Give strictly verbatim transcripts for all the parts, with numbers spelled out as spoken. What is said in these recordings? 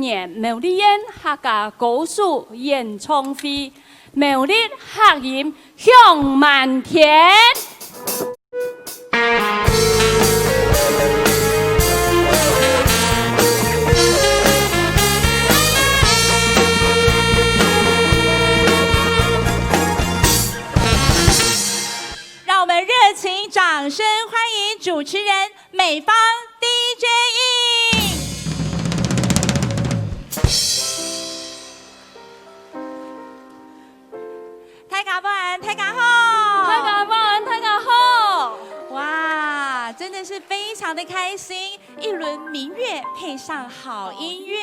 年苗栗縣客家歌手演唱會，苗栗客音響滿天。让我们热情掌声欢迎主持人美芳 D J 印。大家晚安，大家好。大家晚安，大家好。哇，真的是非常的开心，一轮明月配上好音乐。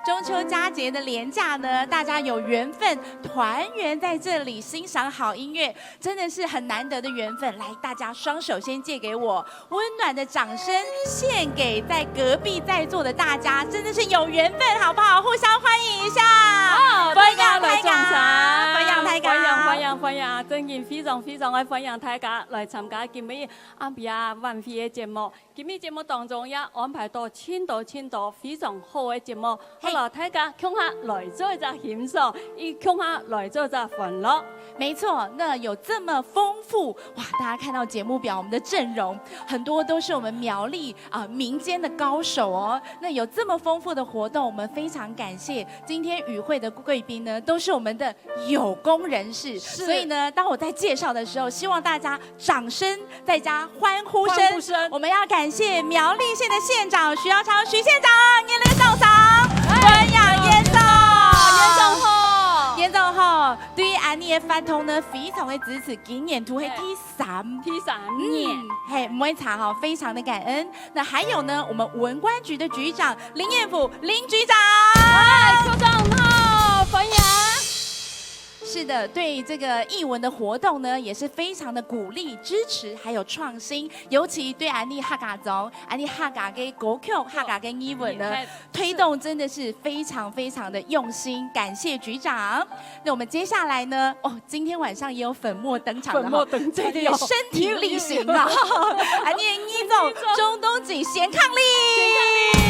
中秋佳节的连假呢，大家有缘分团圆在这里，欣赏好音乐，真的是很难得的缘分。来，大家双手先借给我， 温暖的掌声献给在隔壁在座的大家，真的是有缘分，好不好？互相欢迎一下。好，大家来种茶。欢迎大家。欢迎，欢迎，欢迎，真的非常非常的欢迎大家来参加今日暗夜晚会的节目。今日节目当中也安排到真多真多非常好的节目，好，嘿。大家共下来做一个欣赏，也共下来做一个欢乐。 没错，那有这么丰富，哇，大家看到节目表，我们的阵容很多都是我们苗栗，啊，民间的高手哦。那有这么丰富的活动，我们非常感谢今天与会的贵宾呢，都是我们的有功人士。是。所以呢，当我在介绍的时候，希望大家掌声再加欢呼声。欢呼声。我们要感谢苗栗县的县长徐耀昌徐县长，热烈掌声，哎，欢迎县长。县长好。县长好。 对恁呢个活动呢，非常的支持，今年度係第三，第三年。嗯，嘿，毋會差吼，非常的感恩。那還有呢，我們文管局的局長林彥甫林局長。哎，局長好，歡迎。是的，對這個藝文的活動呢，也是非常的鼓勵、支持，還有創新，尤其對恁呢客家庄、恁呢客家个歌曲、客家个藝文呢，嗯，嘿。 推動真的是非常非常的用心，感謝局長。那我們接下來呢？哦，今天晚上也有粉墨登場了哈。粉墨登場，對對，有。身體力行啊。有，有，有。啊，你的一眾中東锦賢伉儷，賢伉儷。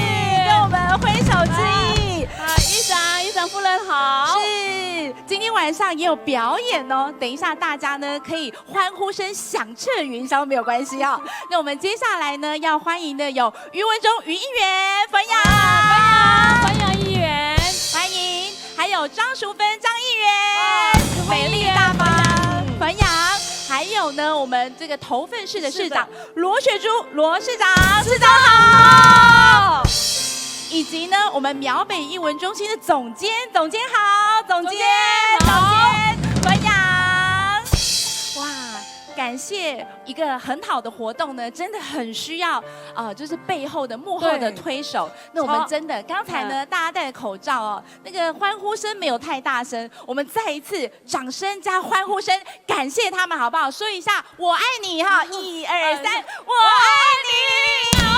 跟我們揮手致意。啊，議長，議長夫人好。是，今天晚上也有表演哦。等一下大家呢可以 歡呼聲響徹雲霄，沒有關係哦。那我們接下來呢，要歡迎的有余文忠余議員，歡迎。哇，歡迎，歡迎議員。歡迎。還有張淑芬張議員，哇，淑芬議員，美麗大方，歡迎。歡迎。還有呢，我們這個頭份市的市長，是的。羅雪珠羅市長，市長好。以及呢，我們苗北藝文中心的總監，總監好，總監，總監好。總監，歡迎。哇， 感謝一個很好的活動呢，真的很需要，呃，就是背後的幕後的推手。對。那我們真的，超，剛才呢，嗯。大家戴口罩哦，那個歡呼聲沒有太大聲，我們再一次掌聲加歡呼聲，感謝他們好不好？說一下"我愛你"哈，嗯。一二三，嗯。"我愛你"。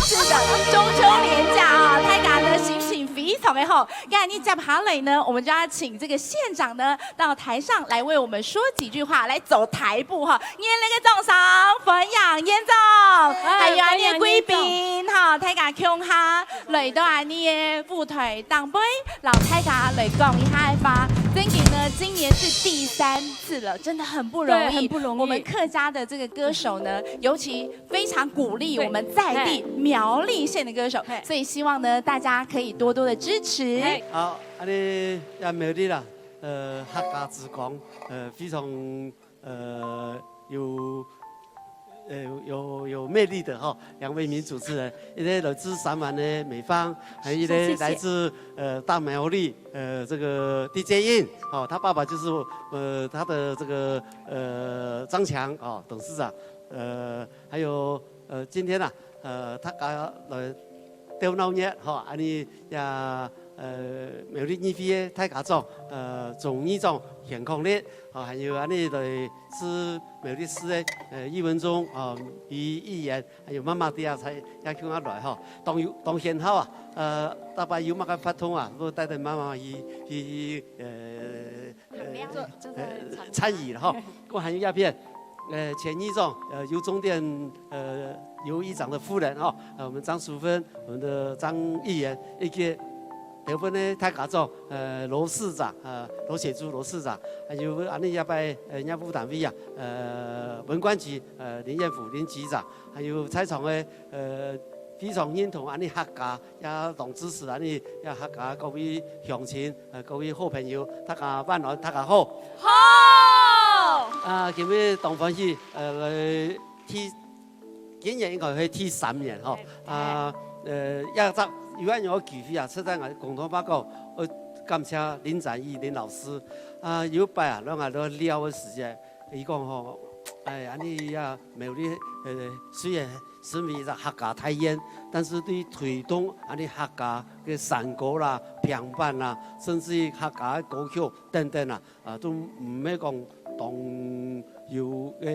是的，中秋連假啊，大家呢心情非常的好。那你接下來呢，我們就要請這個縣長呢 到台上來為我們說幾句話，來做台布哈。熱烈个掌聲，歡迎縣長，哎，還有恁呢个貴賓哈，大家共下來到恁呢个舞台頂背，摎大家來講一下个話。正經呢，今年是第三次了，真的很不容易。對，很不容易。我們客家的這個歌手呢，尤其非常鼓勵我們在地，對。苗栗縣的歌手，嘿。所以希望呢，大家可以多多的支持。嘿。好，恁呢也苗栗啦， 呃，客家之光，呃，非常，呃，有，呃，有，有魅力的哈，兩位女主持人，一个來自三灣的美芳，還有一个，謝謝。來自，呃，大苗栗，呃，這個D J印，哦，他爸爸就是，呃，他的這個，呃，張強，哦，董事長，呃，還有，呃，今天啊，呃，大家來鬥鬧熱，吼，恁呢也，呃，苗栗議會个大家長，呃，鍾議長、賢伉儷，吼，還有恁呢來自苗栗市个，呃，余文忠，哦，余議員，還有媽媽在啊，在，也共下來，吼，當有，當賢孝啊，呃，逐擺有麼个活動啊，都帶等媽媽去，去，去，呃，呃，做，做，呃，參與。參與了，吼。我還有影片，呃，前議長，呃，游忠典，呃，游議長的夫人哈，呃，我們張淑芬，我們的張議員，以及頭份个大家長，呃，羅市長，呃，羅雪珠羅市長，還有恁呢這擺，呃，業務單位啊，呃，文管局，呃，林彥甫林局長，還有在場个，呃，非常認同恁呢客家，也當支持恁呢，也客家各位鄉親，呃，各位好朋友，大家晚安，大家好。好。啊，今日當歡喜，呃，來第，今年應該係第三年吼。哎，啊，呃，也只有恁樣个機會啊，實在𠊎共同報告，呃，感謝林展翼林老師。啊，有一擺啊，𠊎來尞个時節，佢講吼，哎，恁呢啊，苗栗，呃，雖然身為一隻客家大縣，但是對推動恁呢客家个山歌啦、平板啦，甚至於客家个歌曲等等啊，啊，都毋係講當有个，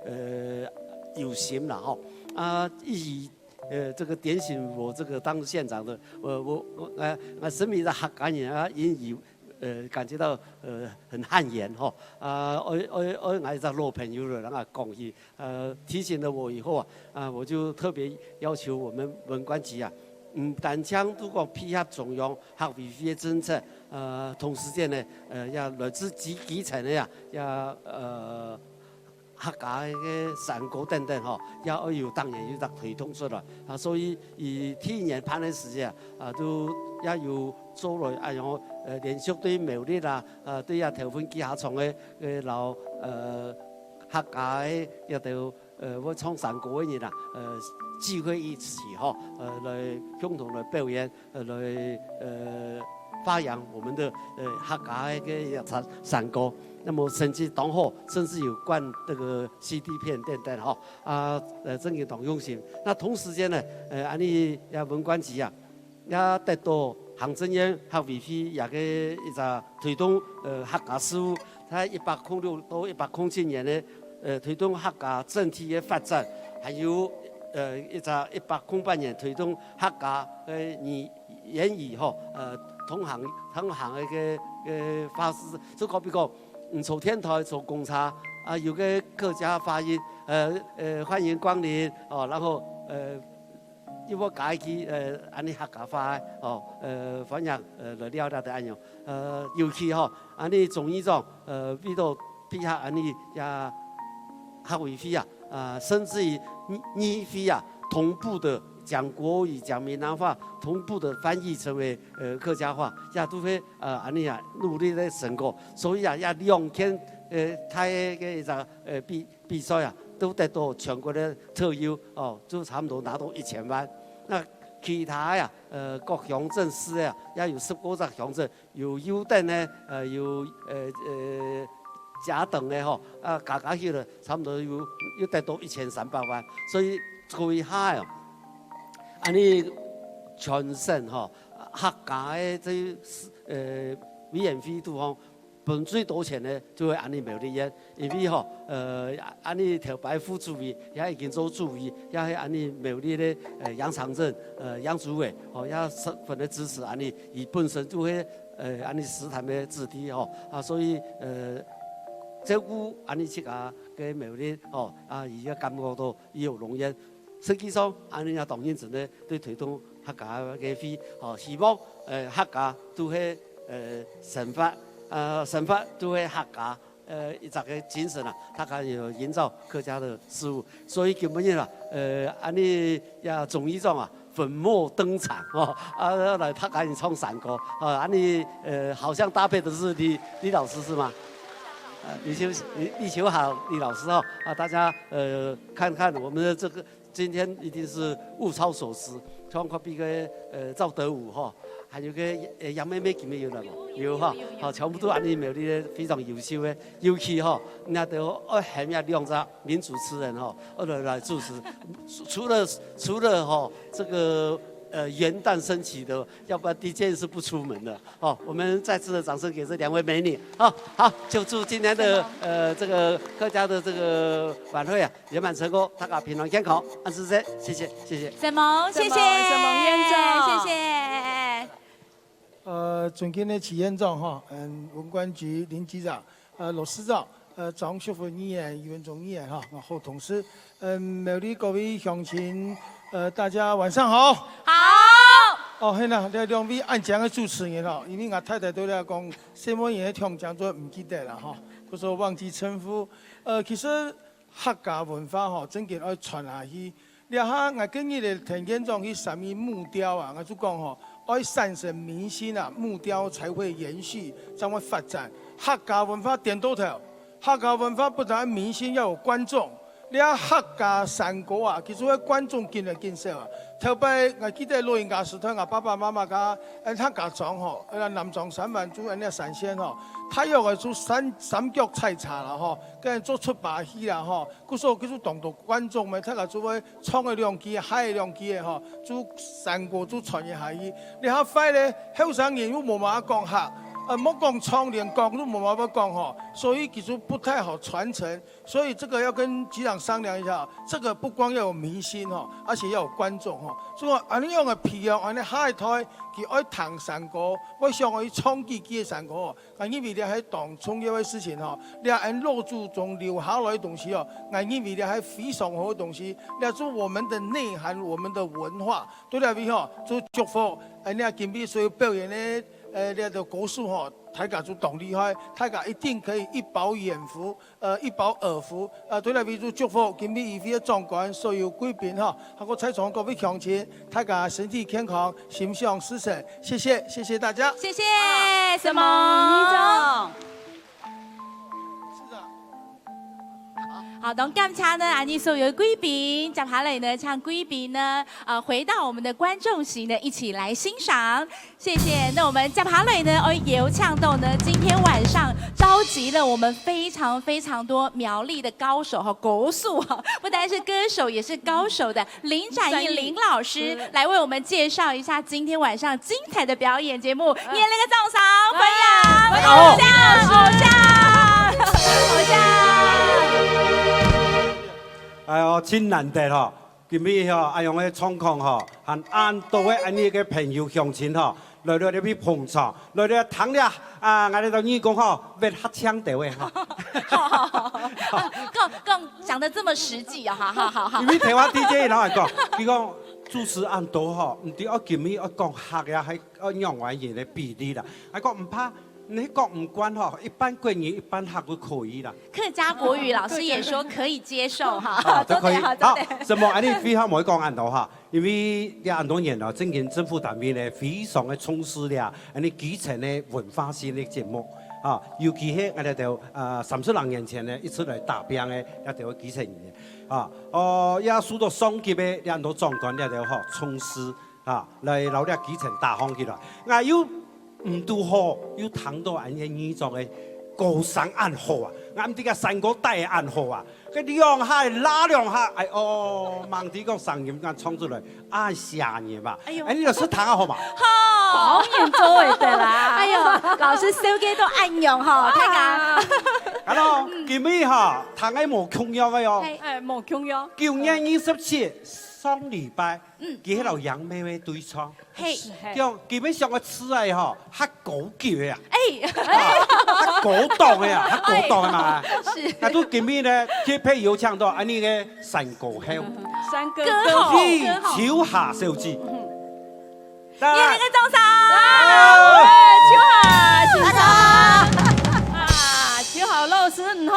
呃，有心啦吼。啊，一直，呃，這個點醒我這個當縣長的，呃，我，我，呃，呃，身為一個客家人啊，引以，呃，感覺到，呃，很汗顏吼。啊，我，我，我，𠊎一隻老朋友了，然後講起，呃，提醒了我以後啊，啊，我就特別要求我們文管局啊，毋單淨都講配合中央客委會个政策，呃，同時間呢，呃，也來自基，基層个啊，也，呃，客家个山歌等等吼，也愛有當然有得推動出來。啊，所以佢第一年辦个時節啊，啊，都也有做了，哎喲，呃，連續對苗栗啊，呃，對啊，頭份幾下場个，个摎，呃，客家个也都 呃，會唱山歌个人啊，呃，聚會一起吼，呃，來共同來表演，呃，來，呃，發揚我們的，呃，客家个山，山歌。那麼成績當好，甚至有冠這個C D片等等吼，啊，呃，真个當用心。那同時間呢，呃，恁呢也文管局啊， 也得到行政院客委會這个一隻推動，呃，客家事務，在一百空六到一百空七年个，呃，推動客家整體个發展，還有，呃，一隻一百空八年推動客家个語，言語吼，呃，通行，通行个个，个方式。就好比講，嗯，坐電梯、坐公車，啊，有个客家話音，呃，呃，歡迎光臨，哦，然後，呃， 又會加一句，呃，恁呢客家話，哦，呃，歡迎，呃，來尞尞个恁樣。呃，尤其吼，恁呢鍾議長，呃，為著配合恁呢也客委會啊，啊，甚至於議，議會啊，同步的將國語、將閩南話同步的翻譯成為，呃，客家話，也都會，呃，恁呢啊，努力个成果。所以啊，也兩件，呃，大个一隻，呃，比， 比賽啊，都得到全國个特優，哦，就差不多拿到一千萬。那其他呀，呃，各鄉鎮市个啊，也有十過隻鄉鎮，有優等个，呃，有，呃，呃，甲等个吼，啊，加加起來差不多有，有得到一千三百萬。所以各位哈，哦，恁呢全省吼，客家个這，呃，委員會肚項 分最多錢个就係恁呢苗栗縣，因為吼，呃，恁呢頭擺副主委，也已經做主委，也係恁呢苗栗个，呃，楊長鎮，呃，楊主委，吼，也十分个支持恁呢，佢本身就係，呃，恁呢獅潭个子弟吼，啊，所以，呃，照顧恁呢自家个苗栗吼，啊，佢也感覺到佢有榮焉。 實際上，恁呢也當認真个對推動客家个會，吼，希望，呃，客家都係，呃，生活，呃，生活都係客家，呃，一隻个精神啊，大家有營造客家个事務。所以今晡日啊，呃，恁呢也鍾議長啊，粉墨登場，吼，啊，來大家人唱山歌，啊，恁呢，呃，好像搭配的是李，李老師是嗎？呃，李秋，李，李秋豪李老師哦，啊，大家，呃，看看我們的這個 今天一定是物超所值，像看比个，呃，趙德武吼，還有个，呃，楊妹妹今日有來無？有哈，好，全部都恁呢苗栗个非常優秀个，尤其吼，人家都愛喊這兩隻名主持人吼，愛來，來主持。除，除了，除了吼，這個，呃，元旦升旗的，要不然第一件事不出門的。好，我們再次的掌聲給這兩位美女。好，好，就祝今天的，呃，這個客家的這個晚會啊， 圓滿成功，大家平安健康，萬事勝，謝謝，謝謝。承蒙，謝謝，承蒙，承蒙院長。謝謝。呃，尊敬个徐院長吼，嗯，文管局林局長，呃，羅市長，呃，張淑芬議員、余文忠議員哈，𠊎好同事，嗯，苗栗各位鄉親，呃，大家晚上好。好。哦，係啦，這兩位恁靚个主持人哦，因為𠊎太太對𠊎講，什麼人个鄉長做毋記得了哈，故所忘記稱呼。呃，其實客家文化吼，真經愛傳下去。這下𠊎今日个田院長去參與木雕啊，𠊎就講吼，愛產生民心啊，木雕才會延續，正會發展。客家文化顛倒頭，客家文化不但民心，要有觀眾。這客家山歌啊，其實个觀眾緊來緊少啊。頭擺𠊎記得老人家時代，𠊎爸爸媽媽家，呃，客家庄吼，呃，南庄三灣就恁樣三線吼，大約个就三，三腳採茶啦吼，跟做出把戲啦吼，故所佢就當多觀眾咩，大家就會唱个兩句，嗨个兩句个吼，就山歌就傳一下去。你較快咧，後生人又無麼个講客，呃，莫講唱，連講都無麼个講吼，所以佢就不太好傳承。所以這個要跟局長商量一下，這個不光要有民心吼，而且要有觀眾吼。所以恁樣个培養，恁樣下一代佢愛聽山歌，會想愛唱幾句个山歌吼， 𠊎認為這係當重要个事情吼，這𠊎老祖宗留下來个東西哦，𠊎認為這係非常好个東西，這係我們的內涵，我們的文化。對這位吼，就祝福，呃，這今晡所有表演个，呃，這个歌手吼，大家就當厲害，大家一定可以一飽眼福，呃，一飽耳福。呃，對這位就祝福今晡議會个長官，所有貴賓吼，還有在場各位鄉親，大家身體健康，心想事成。謝謝，謝謝大家。謝謝，沈蒙議長。 好，當感謝呢，恁樣所有个貴賓，接下來呢，請貴賓呢，呃，回到我們的觀眾席呢，一起來欣賞。謝謝。那我們接下來呢，愛邀請到呢，今天晚上召集了我們非常非常多苗栗的高手哈，高手哈，不單是歌手，也是高手的 林展翼林老師來為我們介紹一下今天晚上精彩的表演節目，熱烈的掌聲歡迎，歡迎，偶像，偶像，偶像。哎喲，真難得吼，今晡吼，恁樣个狀況吼，還恁多个恁樣个朋友鄉親吼， 來到這位捧場，來到聽了啊，𠊎兜義工吼，會較嗆到个哈。好，好，好，好。講，講，講得這麼實際哦，好，好，好，好。因為台灣D J老實講，佢講主持恁多吼，毋知愛今日愛講客呀，還愛仰般人个比例啦。𠊎講毋怕，你講毋慣吼，一半國語，一半客語可以啦。客家國語老師也說可以接受哈。啊，都可以。好，好，好，好，沈蒙，恁樣非常毋會講恁多哈。 因為這恁多年來，正經政府單位呢，非常个重視這恁樣基層个文化性个節目，啊，尤其係𠊎兜，呃，三十零年前呢，一直來打拚个這兜基層人，啊，哦，也受到上級个這恁多長官這兜吼重視，啊，來摎這基層打夯起來。𠊎又 毋堵好，又聽到恁樣議長个歌聲恁好啊，𠊎毋知該山歌帶个恁好啊，該兩下拉兩下，哎哦，吂知講聲音敢唱出來，恁嚇人啊！哎喲，哎，你老師聽下好無？好，當然做會得啦。哎喲，老師手機都恁樣吼，大家。Hello，今晡日哈，聽个無共樣个喲。哎，無共樣。九月二十七，上禮拜，嗯，佢係摎楊妹妹對唱。 嘿，講基本上个詞啊吼，較高級个啊，哎，較高檔个啊，較高檔个嘛。是，該都今晡日呢，特別有請到恁樣个山歌后，山歌歌后，歌后，李秋霞小姐。來，熱烈个掌聲！秋霞先生，啊，秋霞老師你好。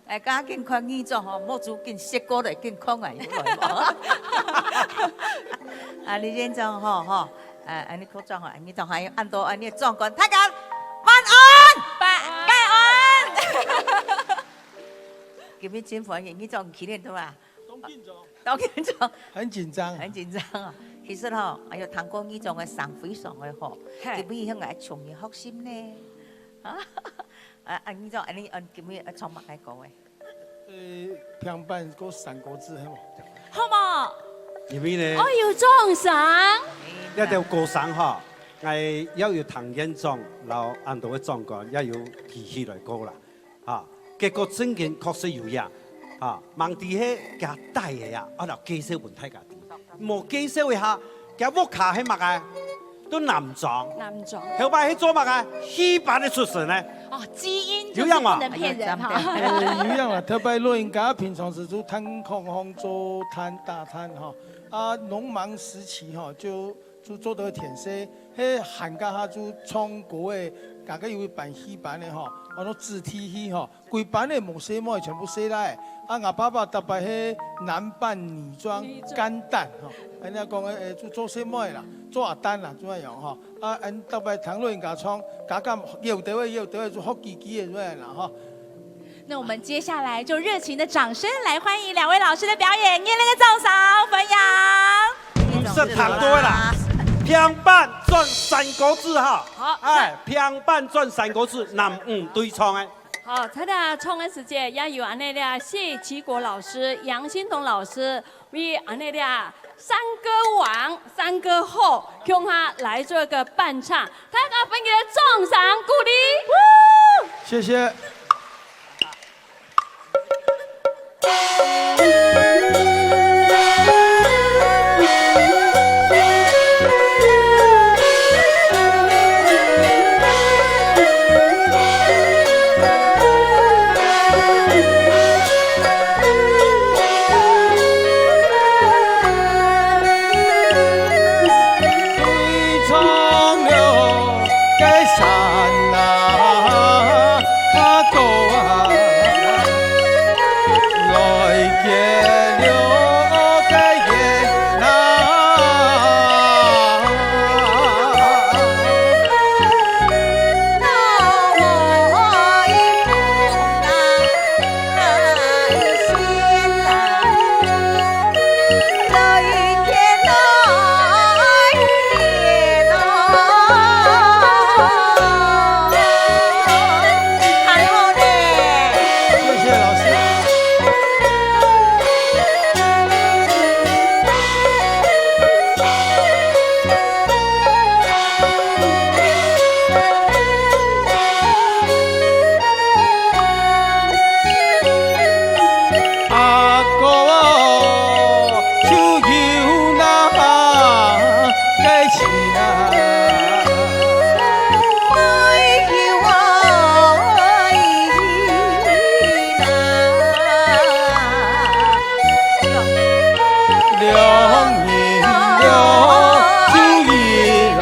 哎，趕緊看議長吼，目珠緊楔過來，緊看𠊎有來無？啊，李院長吼，吼，哎，恁樣科長吼，議長還有恁多恁樣个長官，大家晚安，拜，拜安。今日真歡喜，議長起來對吧？當緊張，當緊張，很緊張，很緊張啊。其實吼，哎喲，聽過議長个聲非常个好，今日向來從你學習呢。啊，啊，議長，恁樣，恁今日愛唱麼个歌誒？ 呃，平板个三國志，係無？好無？因為呢，哦，有掌聲。這條歌聲哈，𠊎也有聽院長摎恁多个長官也有提起來過啦，哈，結果正經確實有影，哈，吂知係佢帶个呀，啊，摎介紹分大家知，無介紹一下，佢屋下係麼个？都南庄。南庄。後擺係做麼个？戲班个出身呢？哦，基因有影嘛？就是不能騙人哈。哎，有影啊，特別老人家平常時就炭礦行做炭、打炭哈，啊，農忙時期哈，就，就做得田事，嘿，寒假下就唱歌个，大概有一班、四班个哈，安到子弟戲哈，歸班个無細妹，全部細倈。啊，𠊎爸爸特別係男扮女裝，女裝。簡單哈，人家講个，誒，就做細妹啦，做阿丹啦，就恁樣哈。 啊，恁逐擺聽老人家唱，家家有兜个，有兜个就學幾句个，就恁啦吼。那我們接下來就熱情的掌聲來歡迎兩位老師的表演，熱烈的掌聲，歡迎。毋識聽著个啦，平板轉山歌子哈。好，哎，平板轉山歌子，男女對唱个。好，在這唱个時節，也有恁呢這謝其國老師、楊新彤老師， 為恁呢這山歌王、山歌后共下來做一個伴唱，大家分佢个掌聲鼓勵。謝謝。謝謝老師。 阿哥哦，就有那个心啊。哎呦，哎呀。 兩人了，就一路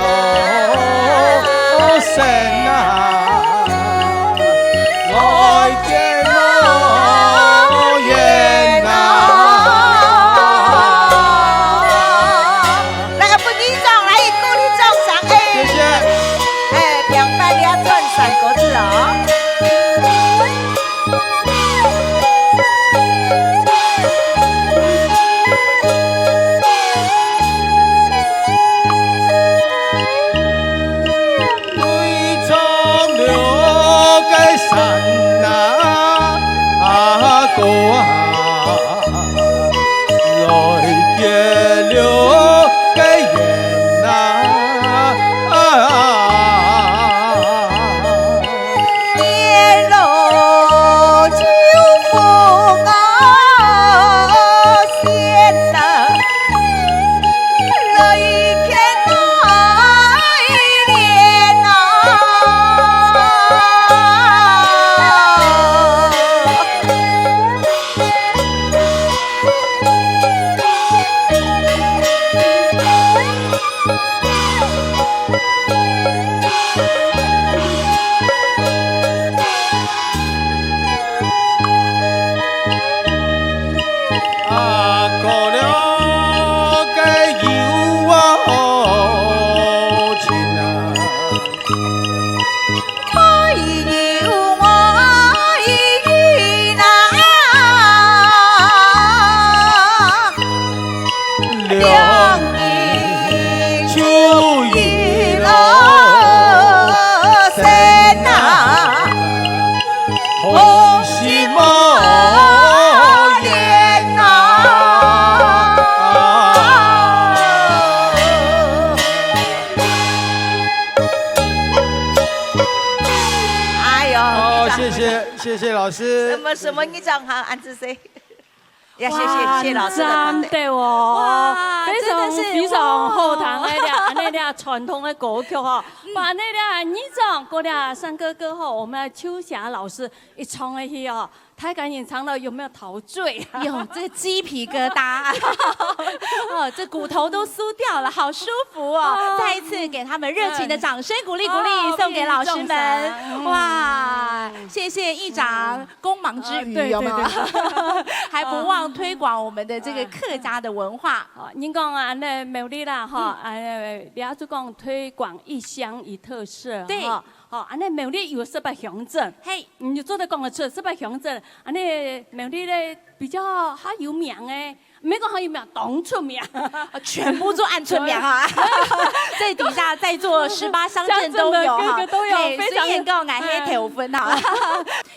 神啊，來見我緣啊。來，分佢掌，來，鼓勵掌聲，哎。謝謝。哎，平板了，轉山歌子哦。 對唱了个山啊，阿哥啊，來結了个緣啊。 啊，過了个有啊，好情啊。 哎呦，哦，非常謝謝，謝謝老師。什麼，什麼，你掌聲，恁仔細。也谢谢谢老师的团队。哇，很赞的哦。哇，非常，真的是，非常好听的，哇。恁呢个传统的歌曲哈，嗯。把恁呢个二庄，过了山哥哥哈，我们秋霞老师一唱下去哦，大家人唱了有没有陶醉啊？有，这个鸡皮疙瘩。哦，这骨头都酥掉了，好舒服哦。哦。再一次给他们热情的掌声，鼓励鼓励，哦，送给老师们。哇，谢谢议长。 光芒之余，呃，对，有没有？对，对，对。还不忘推广我们的这个客家的文化。哦，人讲啊，恁呢苗栗啦，吼，嗯。啊，你也就讲推广一乡一特色，对。吼，吼，恁呢苗栗有十八乡镇，嘿。你就做得讲得出十八乡镇，恁呢苗栗咧比较还有名的，毋免讲还有名，当出名。全部都恁出名啊。对。这底下在座十八乡镇都有哈。乡镇的各个都有，嘿，非常，虽然讲俺黑头分哈。哎。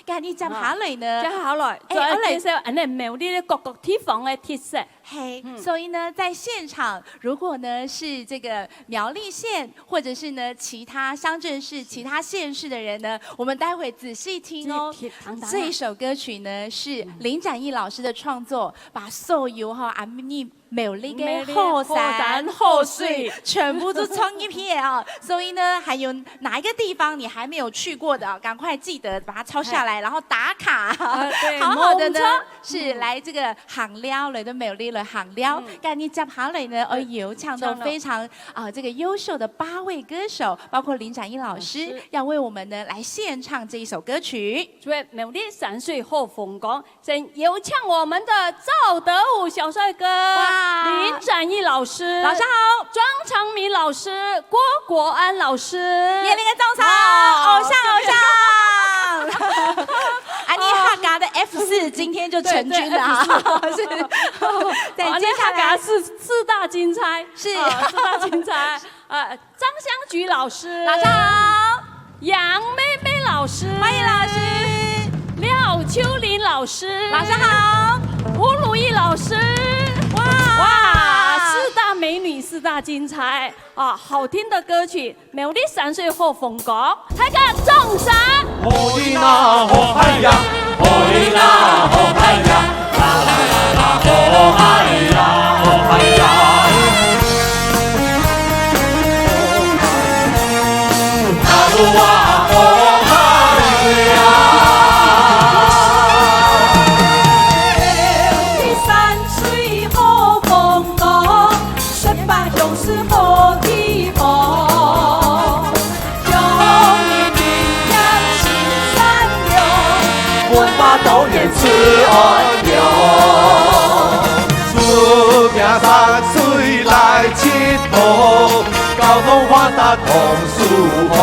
今日接下來呢？啊，接下來，哎，再來介紹恁呢苗栗个各个地方个特色。嘿，嗯。所以呢，在现场，如果呢是这个苗栗县，或者是呢其他乡镇市、其他县市的人呢，我们待会仔细听哦。仔细听，听，听，听。这一首歌曲呢是林展翼老师的创作，把所有哈，俺们 苗栗个好山好水，好山好水。全部都唱一遍啊！所以呢，还有哪一个地方你还没有去过的啊？赶快记得把它抄下来，哎。然后打卡。啊，对，好好的呢，没错。是来这个行了，来到苗栗个行了。嗯。今日接下來呢，哎呦，唱到非常，唱到。啊，这个优秀的八位歌手，包括林展翼老师，老师。要为我们呢来献唱这一首歌曲。祝苗栗山水好风光， 先有请我们的赵德武小帅哥，哇。林展翼老师，老师好。庄长明老师，郭国安老师。热烈个掌声，哇。偶像，偶像。啊，你客家的F四今天就成军了啊。对，F四。是。对，哇，接下来。那客家四，四大金钗，是。啊，四大金钗。 呃，张香菊老师，老师好。杨妹妹老师，欢迎老师。廖秋玲老师，老师好。吴如意老师，哇。哇，四大美女，四大金钗啊，好听的歌曲，苗栗山水好风光，大家掌声。好音啊，好嗨呀，好音啊，好嗨呀。 乡音莺莺心善良，文化多元自安康。出名山水来佚佗，交通发达同舒服。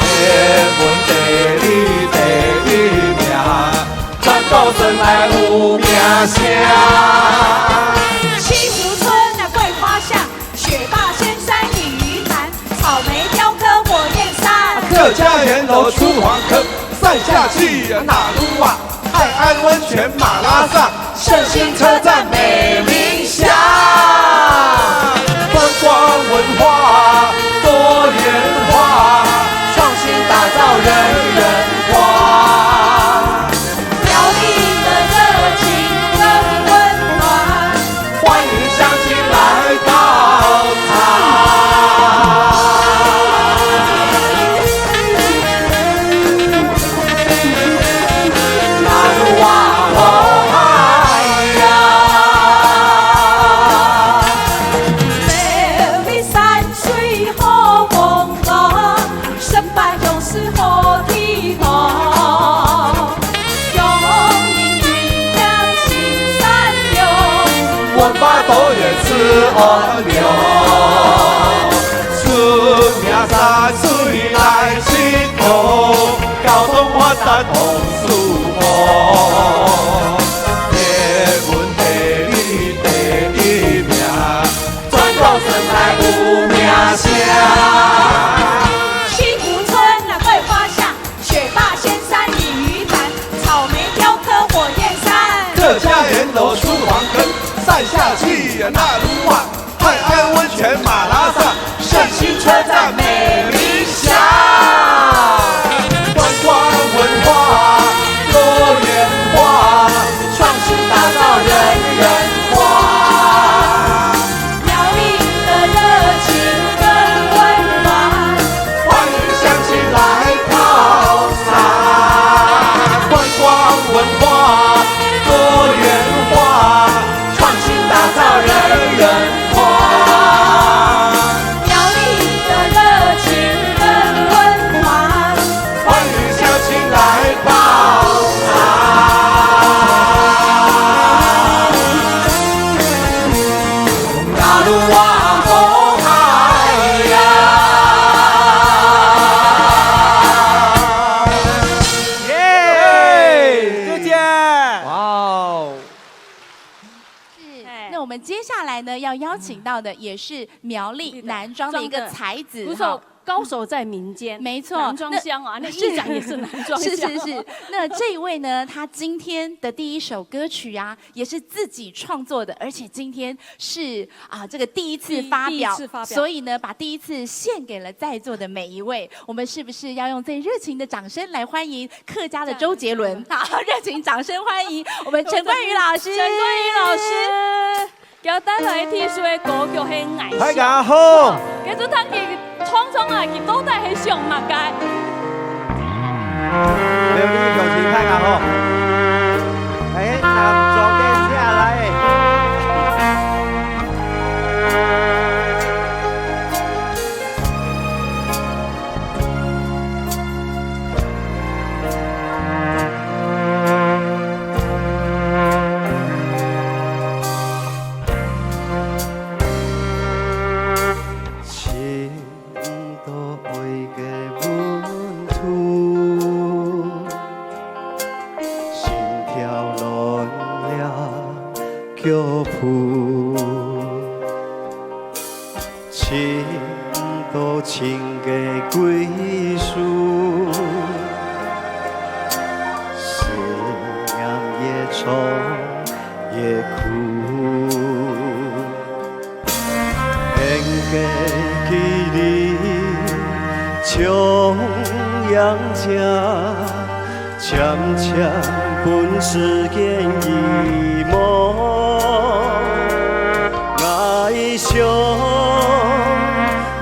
天文地理第一名，全国省内有名声。西湖村啊，桂花巷， 学霸仙山鱼潭，草莓雕刻火焰山。客家圆楼厨房客，山下去那鲁哇，泰安温泉马拉桑，圣心车站美林乡。观光文化多元化，创新打造人人欢。 苗栗的热情跟温暖，欢迎乡亲来到场。那鲁哇，好嗨呀！苗栗山水好风光， 十八乡是好地方，乡音莺莺心善良，文化多元自安康。出名山水来佚佗，交通发达同舒服。天文地理第一名， 全国省内有名声。西湖村啊，桂花巷，学霸仙山鱼潭，草莓雕刻火焰山。客家圆楼厨房客，山下去那鲁哇，泰安温泉马拉桑，圣心车站美林乡。观光文化多元化，创接下来呢，要邀请到的也是苗栗男装的一个才子，不错，哈。高手在民间，没错，男装香啊，那，那一讲也是男装香。是，是，是。那这一位呢，他今天的第一首歌曲啊，也是自己创作的，而且今天是，啊，这个第一次发表，第，第一次发表。所以呢，把第一次献给了在座的每一位。我们是不是要用最热情的掌声来欢迎客家的周杰伦？好，热情掌声欢迎我们陈冠宇老师。陈冠宇老师。 佢帶來第一首个歌曲係《愛上》。大家好。佢就聽佢唱唱啊，佢到底係想麼个？苗栗鄉親大家好。哎，南庄个下來。 尋到愛个溫度，心跳亂了腳步。 尋到情个歸宿，思念越長越苦。遠个距離像影跡， 漸漸分時間遺忘。𠊎想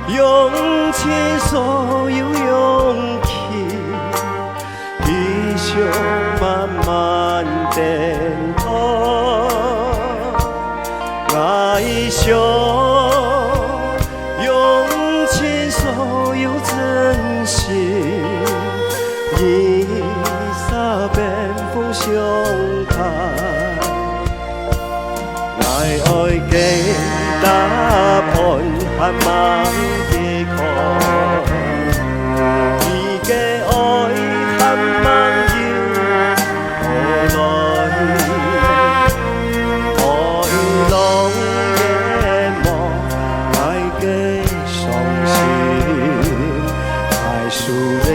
用盡所有勇氣，繼續慢慢等待。𠊎想用盡所有真心， 你煞變風相拍。𠊎愛个答案還吂解開，你个愛還吂有到來。愛浪淹沒𠊎个傷心，愛思念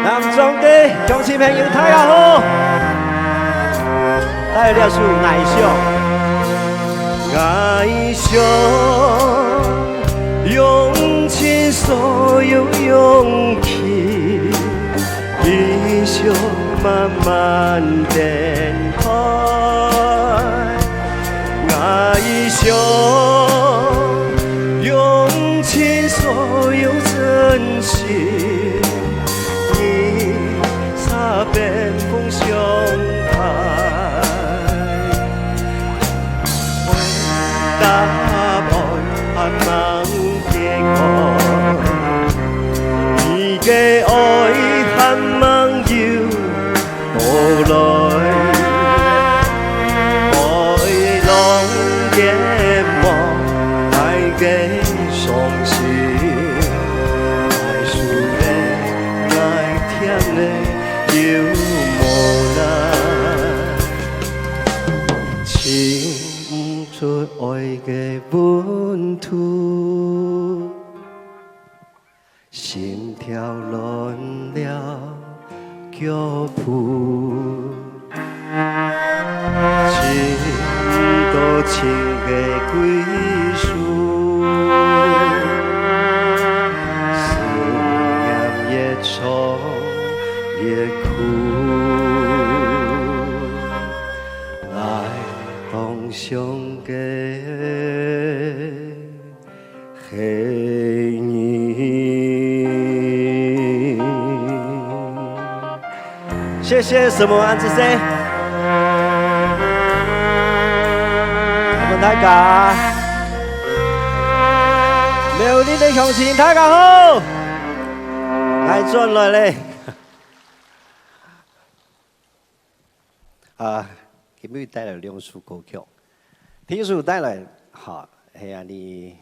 南庄个鄉親朋友，大家好！帶來這首《愛上》。愛上，用盡所有勇氣， 繼續慢慢等待。愛上，用盡所有真心，你煞變風相拍。 答案還吂解開，你个愛還吂有到來。愛浪淹沒𠊎个傷心，愛思念𠊎甜了又無奈。 尋毋出愛个溫度，心跳亂了腳步。尋毋到情个歸宿，思念越長越苦。 𠊎當想个係你。謝謝，承蒙恁仔細。承蒙大家。苗栗个鄉親，大家好！𠊎轉來咧。 啊，今日帶來兩首歌曲。第一首帶來，哈，係恁呢，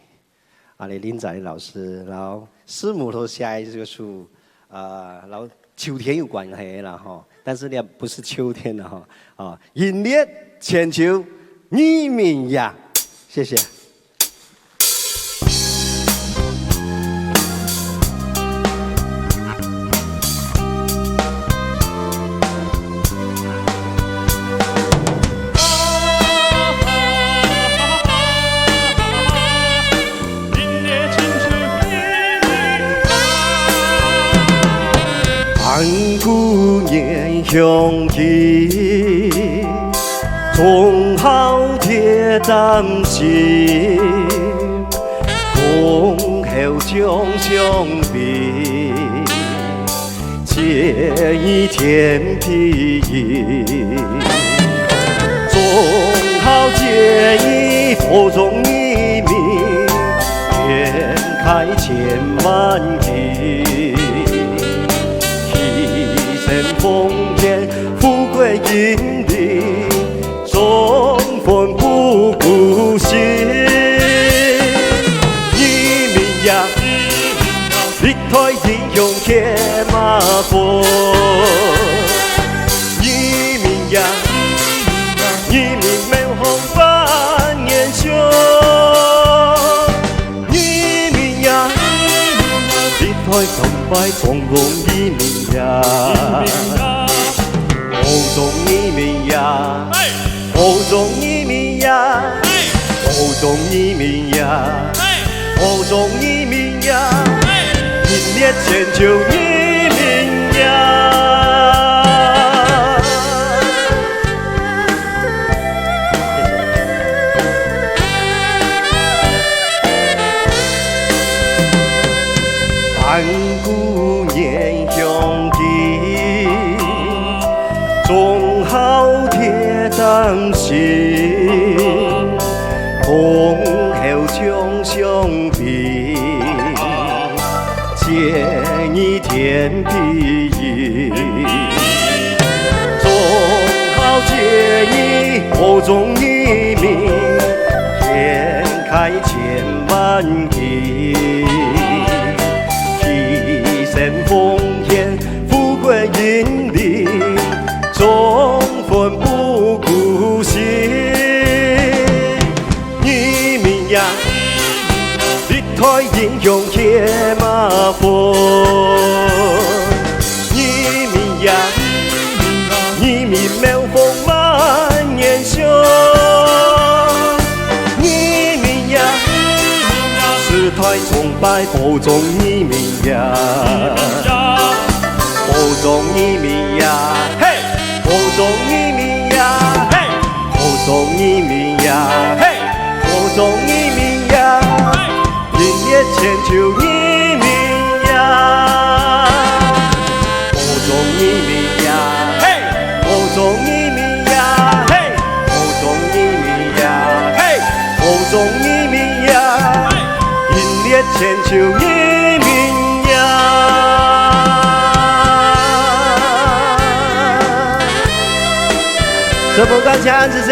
恁呢林展麟老師，然後師母都寫一首，啊，摎秋天有關係啦吼，但是呢，不是秋天的哈，啊，音樂全球移民呀，謝謝。什么感谢？谢谢。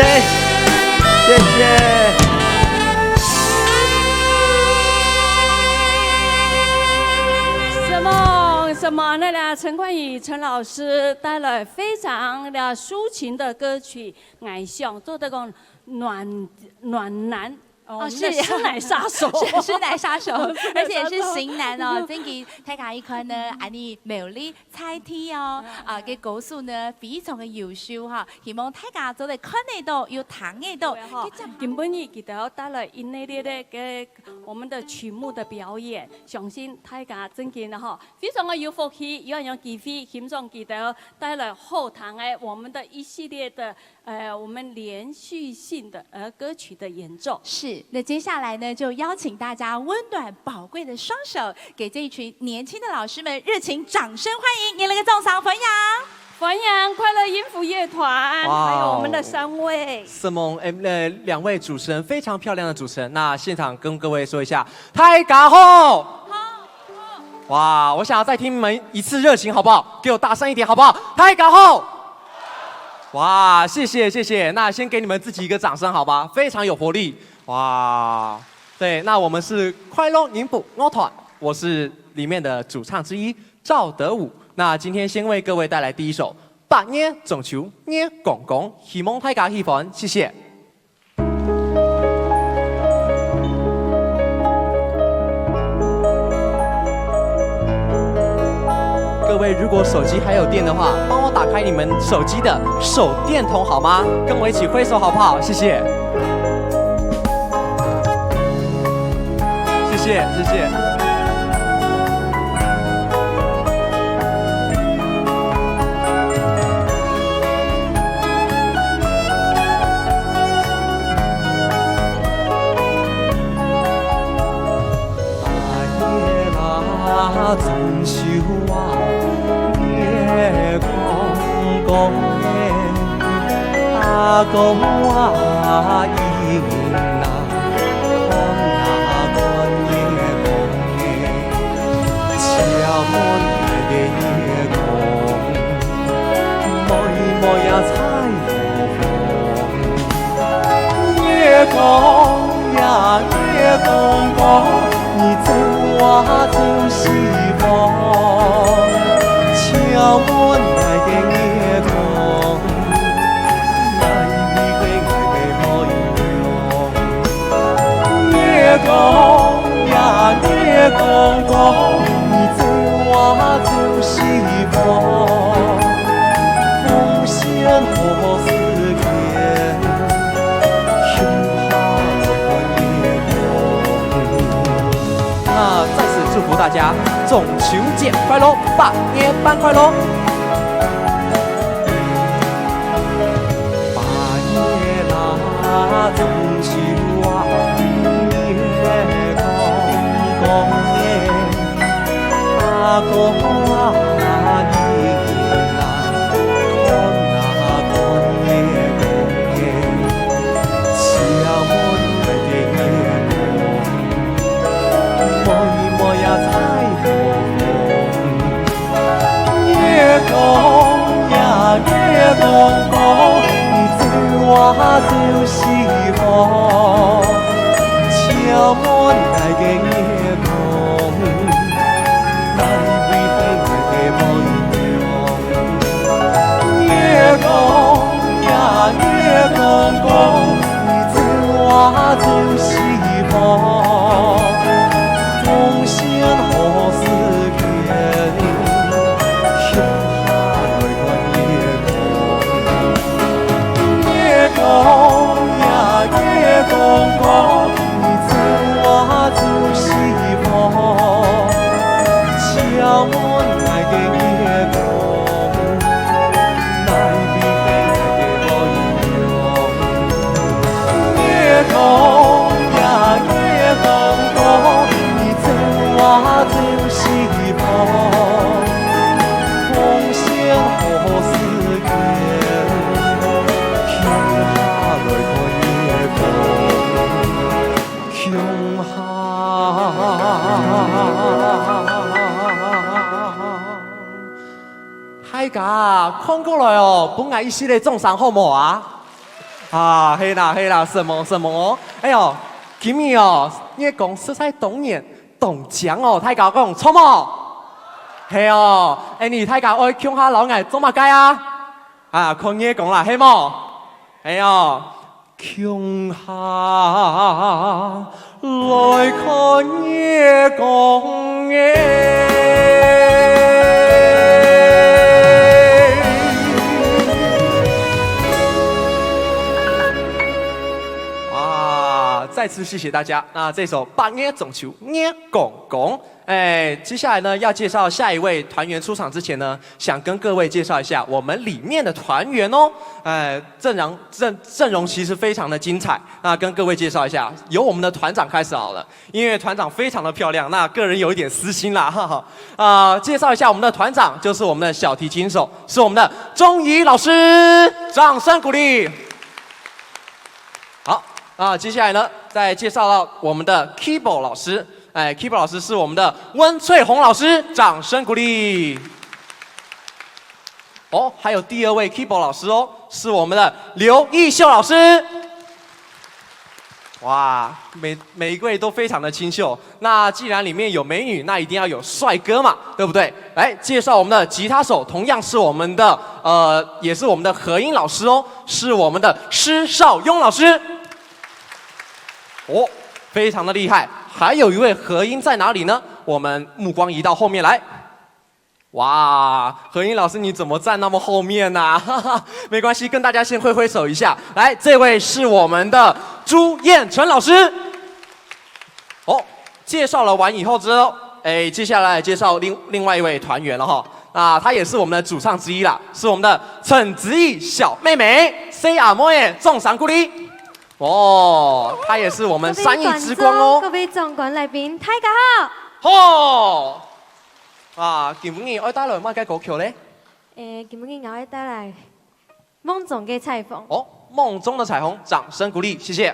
什么什么？那个陈冠宇陈老师带来非常的抒情的歌曲，《爱上》，做得讲暖暖男。哦，哦，是。你的师奶杀手。是，师奶杀手，师奶杀手。而且是型男哦。真个，大家一看呢，恁呢美丽 在地哦，啊，个歌手呢非常个優秀哈，希望大家做得看得到，又聽得到。對吼，今晡日佢兜帶來一系列个个我們的曲目的表演，相信大家真个吼非常个有福氣，有恁樣機會欣賞佢兜帶來好聽个我們的一系列的 呃，我們連續性的，呃，歌曲的演奏。是，那接下來呢，就邀請大家溫暖寶貴的雙手，給這一群年輕的老師們熱情掌聲歡迎，熱烈个掌聲歡迎。歡迎快樂音符樂團，哇哦。還有我們的三位。Simon，呃，兩位主持人，非常漂亮的主持人。那現場跟各位說一下，大家好。好。哇，我想要再聽你們一次熱情，好不好？給我大聲一點，好不好？大家好。 哇，謝謝，謝謝。那先給你們自己一個掌聲，好吧？非常有活力。哇，對，那我們是快樂音符樂團，我是裡面的主唱之一。赵德武。那今天先为各位带来第一首《八月中秋月光光》，希望大家喜欢，谢谢。各位，如果手机还有电的话，帮我打开你们手机的手电筒好吗？跟我一起挥手好不好？谢谢。谢谢，谢谢。那再次祝福大家中秋节快乐，八月半快乐！大家看過來哦，分𠊎一息仔掌聲好無啊？啊，係啦係啦，承蒙承蒙哦。哎喲，今日哦，月光實在當圓當靚哦，大家講著無？係哦，恁呢大家愛共下摎𠊎做麼个啊？啊，看月光啦，係無？係哦。 共下來看月光欸。啊，再次謝謝大家。那這首《八月中秋月光光》，哎，接下來呢，要介紹下一位團員出場之前呢，想跟各位介紹一下我們裡面的團員哦。哎，陣容，陣，陣容其實非常的精彩。那跟各位介紹一下，由我們的團長開始好了，因為團長非常的漂亮，那個人有一點私心啦，哈哈。啊，介紹一下我們的團長，就是我們的小提琴手，是我們的鍾怡老師，掌聲鼓勵。好，那接下來呢，再介紹到我們的keyboard老師，哎，keyboard老師是我們的溫翠紅老師，掌聲鼓勵。哦，還有第二位keyboard老師哦，是我們的劉義秀老師。哇，每每一位都非常的清秀。那既然里面有美女，那一定要有帅哥嘛，对不对？来介绍我们的吉他手，同样是我们的呃，也是我们的和音老师哦，是我们的施少庸老师。哦，非常的厉害。还有一位和音在哪里呢？我们目光移到后面来。哇，和音老师你怎么站那么后面呢、没关系，跟大家先挥挥手一下。来，这位是我们的朱燕纯老师。哦，介绍了完以后之后，哎，接下来介绍另另外一位团员了哈。那他也是我们的主唱之一啦，是我们的陈子怡小妹妹，say 阿妹，掌声鼓励。哦，她也是我们善意之光哦。各位观众、各位壮观来宾，大家好。好，啊，今日愛帶來麼个歌曲咧？誒，今日𠊎愛帶來《夢中个彩虹》。哦，《夢中的彩虹》，掌聲鼓勵，謝謝。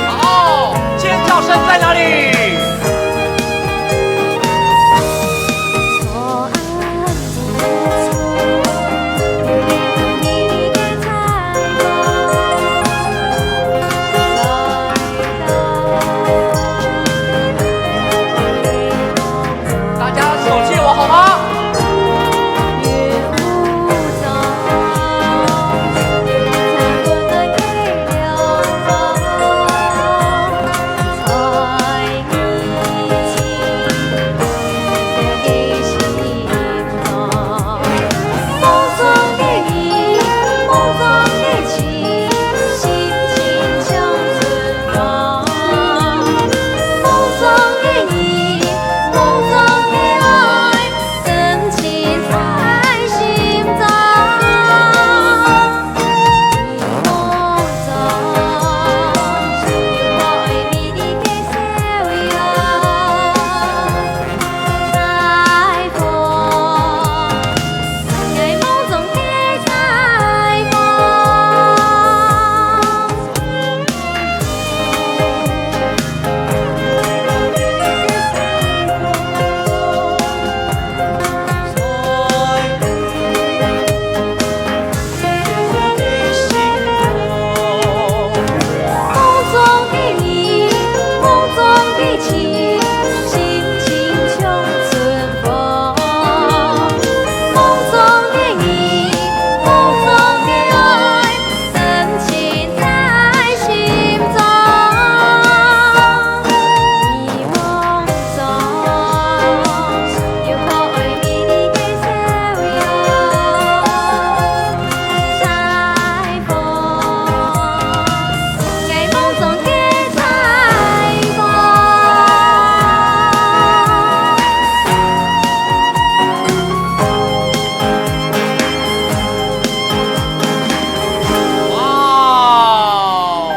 好，尖叫声在哪里？大家手借我好吗？哇哦！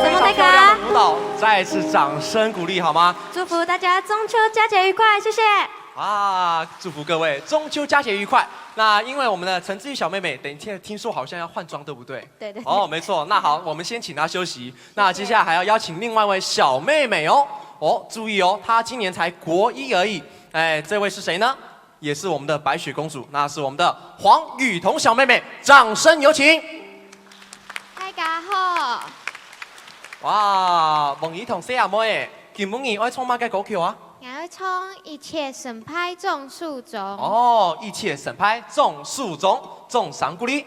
非常漂亮的舞蹈，再一次掌声鼓励好吗？祝福大家中秋佳节愉快，谢谢。啊，祝福各位中秋佳节愉快。那因为我们的陈志毅小妹妹，等一下听说好像要换装，对不对？对对对。哦，没错。那好，我们先请她休息。那接下来还要邀请另外一位小妹妹哦。哦，注意哦，她今年才国一而已。哎，这位是谁呢？也是我们的白雪公主，那是我们的黄雨桐小妹妹，掌声有请。大家好，哇，黃雨桐細阿妹，今晡日愛唱麼个歌曲啊？ 𠊎愛唱一切成敗掌手中。哦，一切成敗掌手中，掌聲鼓勵。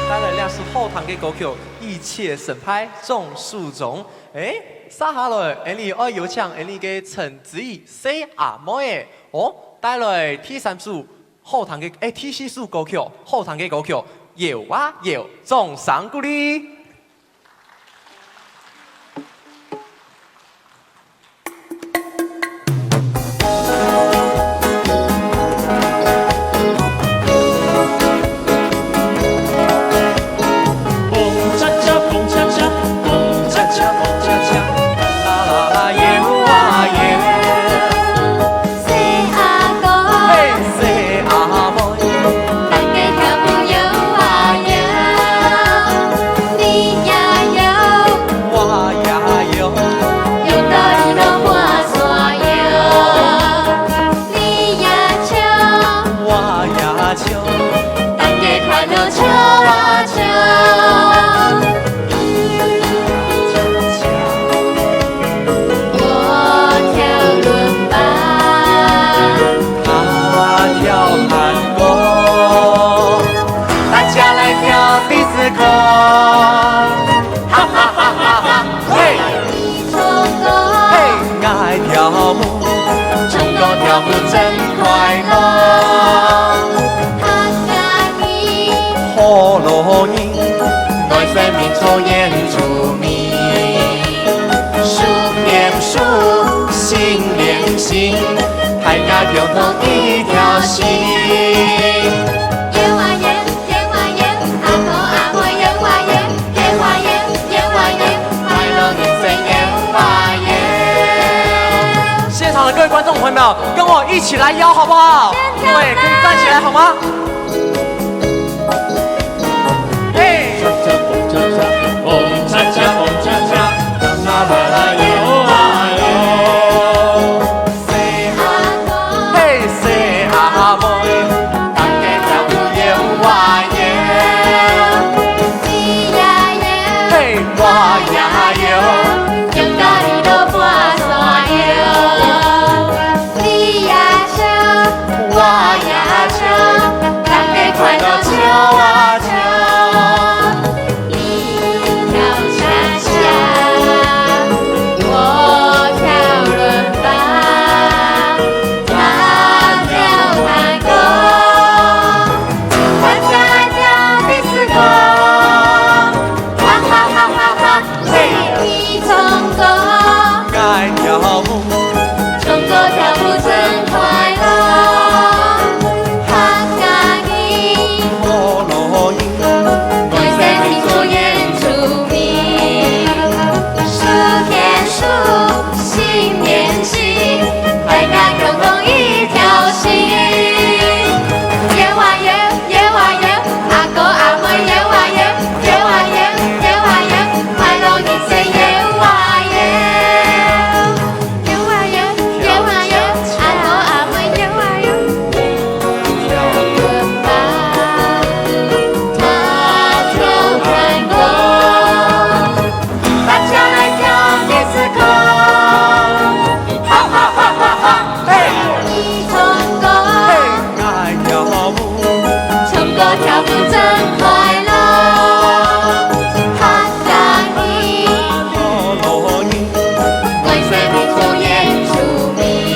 带来个是好听个歌曲，一切成败掌手中。哎，接下来，俺俚爱有请俺俚个陈子怡細阿妹仔，哦，带来第三首好听个，哎，第四首歌曲，好听个歌曲，摇啊摇，掌声鼓励。唱歌跳舞真快樂。客家人，好老人，愛生命做原住民。手牽手，心連心，大家共同一條心。有啊有。 现场的各位观众朋友们，跟我一起来摇好不好？对，可以站起来好吗？嘿。嘿，細阿妹，大家跳舞搖啊搖。嘿，我也搖。我也搖，大家快樂跳啊跳。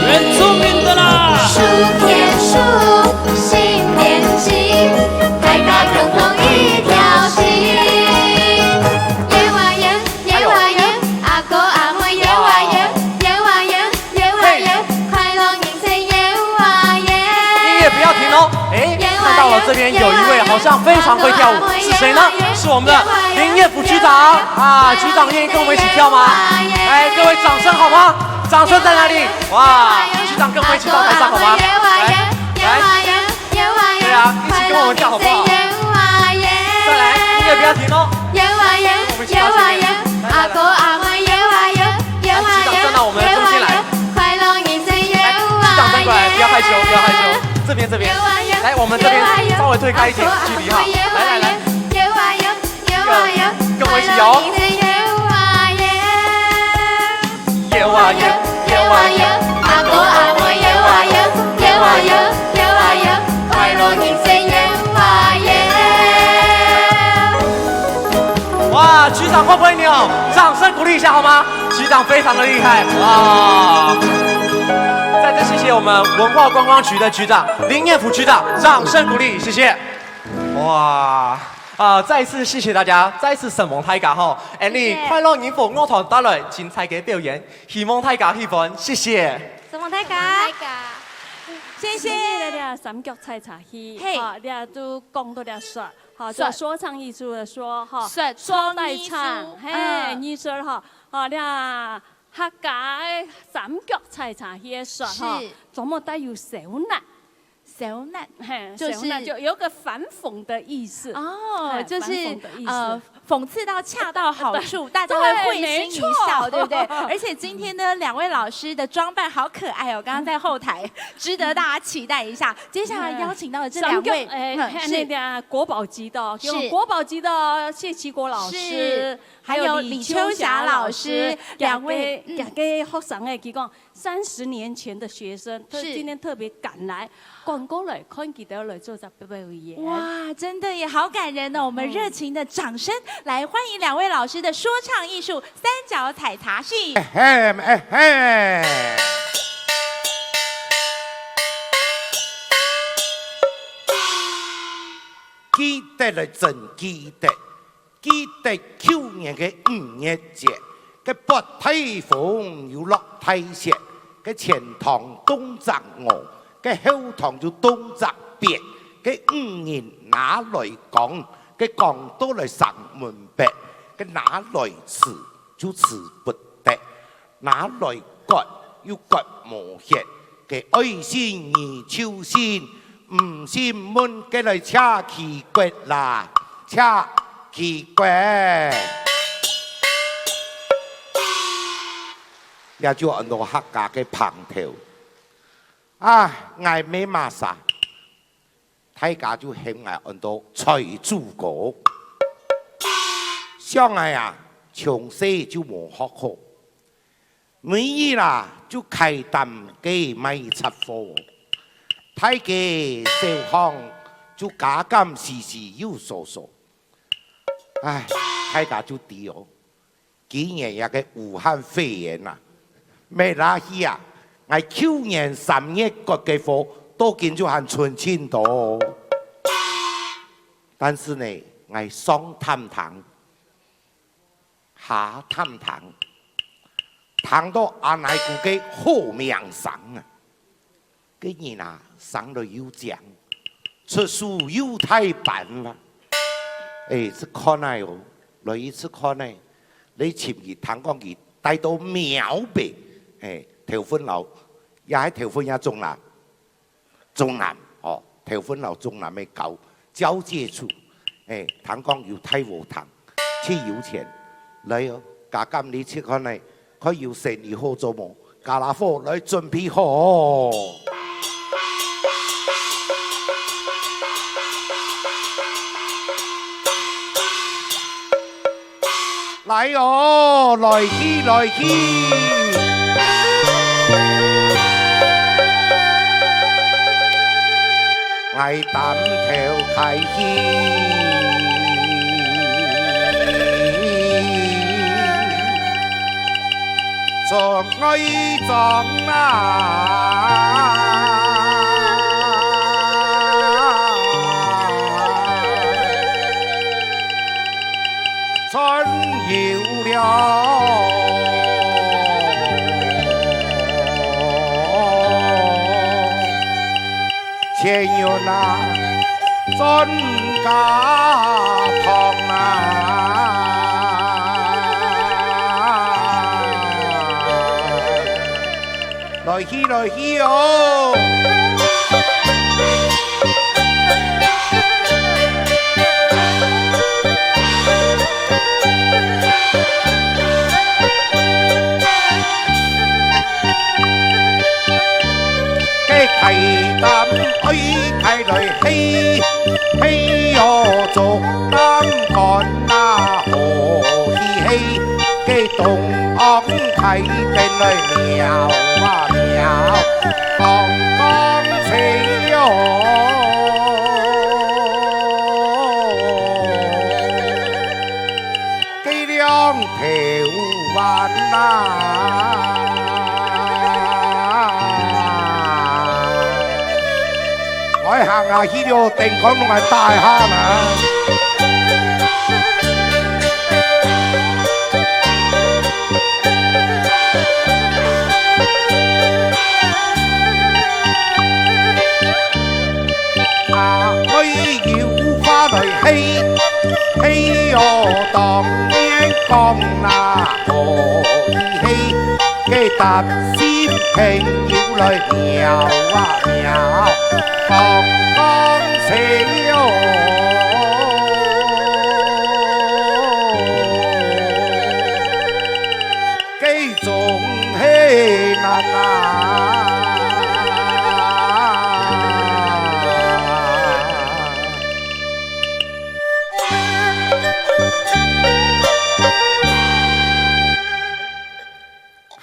原住民的啦！音乐不要停哦。哎，看到了这边有一位好像非常会跳舞，是谁呢？是我们的林业福局长啊！局长愿意跟我们一起跳吗？哎，各位掌声好吗？掌声在哪里？哇，局长跟我们一起到台上好吗？来，来。 对啊，一起跟我们跳好不好？再来，音乐不要停哦。我们一起到这边。来，来，来。来，局长站到我们的中间来。来，局长站过来，不要害羞，不要害羞。这边，这边。来，我们这边稍微推开一点距离哈。来，来，来。跟我一起摇哦。 摇啊摇，摇啊摇，阿哥阿妹摇啊摇，摇啊摇，摇啊摇，快乐人生摇啊摇。哇，局长会不会扭？掌声鼓励一下好吗？局长非常的厉害，哇！再次谢谢我们文化观光局的局长林业福局长，掌声鼓励，谢谢。哇！ 啊，再次谢谢大家，再次承蒙大家吼。恁呢，謝謝。快樂人福樂團帶來精彩个表演，希望大家喜歡，謝謝。承蒙大家。謝謝。今日个這三腳採茶戲，嘿。哈，這都講到這說，哈，說。就說唱藝術的說，哈，說，說帶唱，說藝術，嘿，嗯。藝術哈，哈，這客家个三腳採茶戲个說，哈，是。總共帶有小難。 小難，嘿，就是小難就有個反諷的意思。哦，嘿，就是，反諷的意思。呃，讽刺到恰到好處，大家會會心一笑，對，對不對？沒錯。而且今天呢，兩位老師的裝扮好可愛哦，剛剛在後台，值得大家期待一下。接下來邀請到的這兩位，嗯，三腳，哎，嘿，是。那個國寶級的哦，給我們國寶級的哦，謝啟國老師，是。還有李秋霞老師，還有李秋霞老師，兩位，兩位，嗯。兩個學生，哎，佢講， 三十年前的學生，特，是。今天特別趕來，趕過來看佢兜來做隻表演。哇，真的耶，好感人哦！我們熱情的掌聲來歡迎兩位老師的說唱藝術三腳採茶戲。哎嘿，哎嘿。得來真記得。記得舊年个五月節，該發大風又落大雪，該全塘凍隻鵝，該後塘又凍隻鱉，該五仁拿來扛，該扛到來城門背，該拿來試就試不得。 拿來割又割無歇，該愛信你就信，毋信問該來車企國啦，車企國。這就安到客家个棚頭。啊，𠊎乜麼儕， 大家就喊𠊎安到財主哥。想𠊎啊，從細就無學好，每日啊就㧡擔个賣雜貨，大街小巷就加減時時有所所。唉，大家就知哦， 今年這个武漢肺炎啊，滅下去啊，𠊎舊年三月割个貨，到今就還存盡多。但是呢，𠊎上擔廳，下擔廳，聽到阿奶姑个好名聲啊！ 个人啊，生來又靚，出手又大方啊。欸，這看來哦，來一次看來，你尋佢，聽講佢戴到苗北，欸，頭份老，也係頭份也中南，中南，哦，頭份老中南个交，交界處，欸，聽講有大禾埕，盡有錢，來哦，加減你去看來， 看有生理好做無？家家伙來準備好。來哦，來去，來去。𠊎擔頭開去。 做外莊啊，賺有了錢銀啊，賺家當啊。 來去，來去哦！該㧡擔愛㧡來㧒，㧒哦，竹擔竿啊，好去㧒。 該東屋㧡等來描啊描，講講清哦。該兩頭彎啊！ 𠊎行下去了，燈光攏愛打下啦。啊，愛有花來㧒，㧒哦，當面講啦，可以㧒。 該搭新朋友來描啊描，講講笑哦。該總係難啊！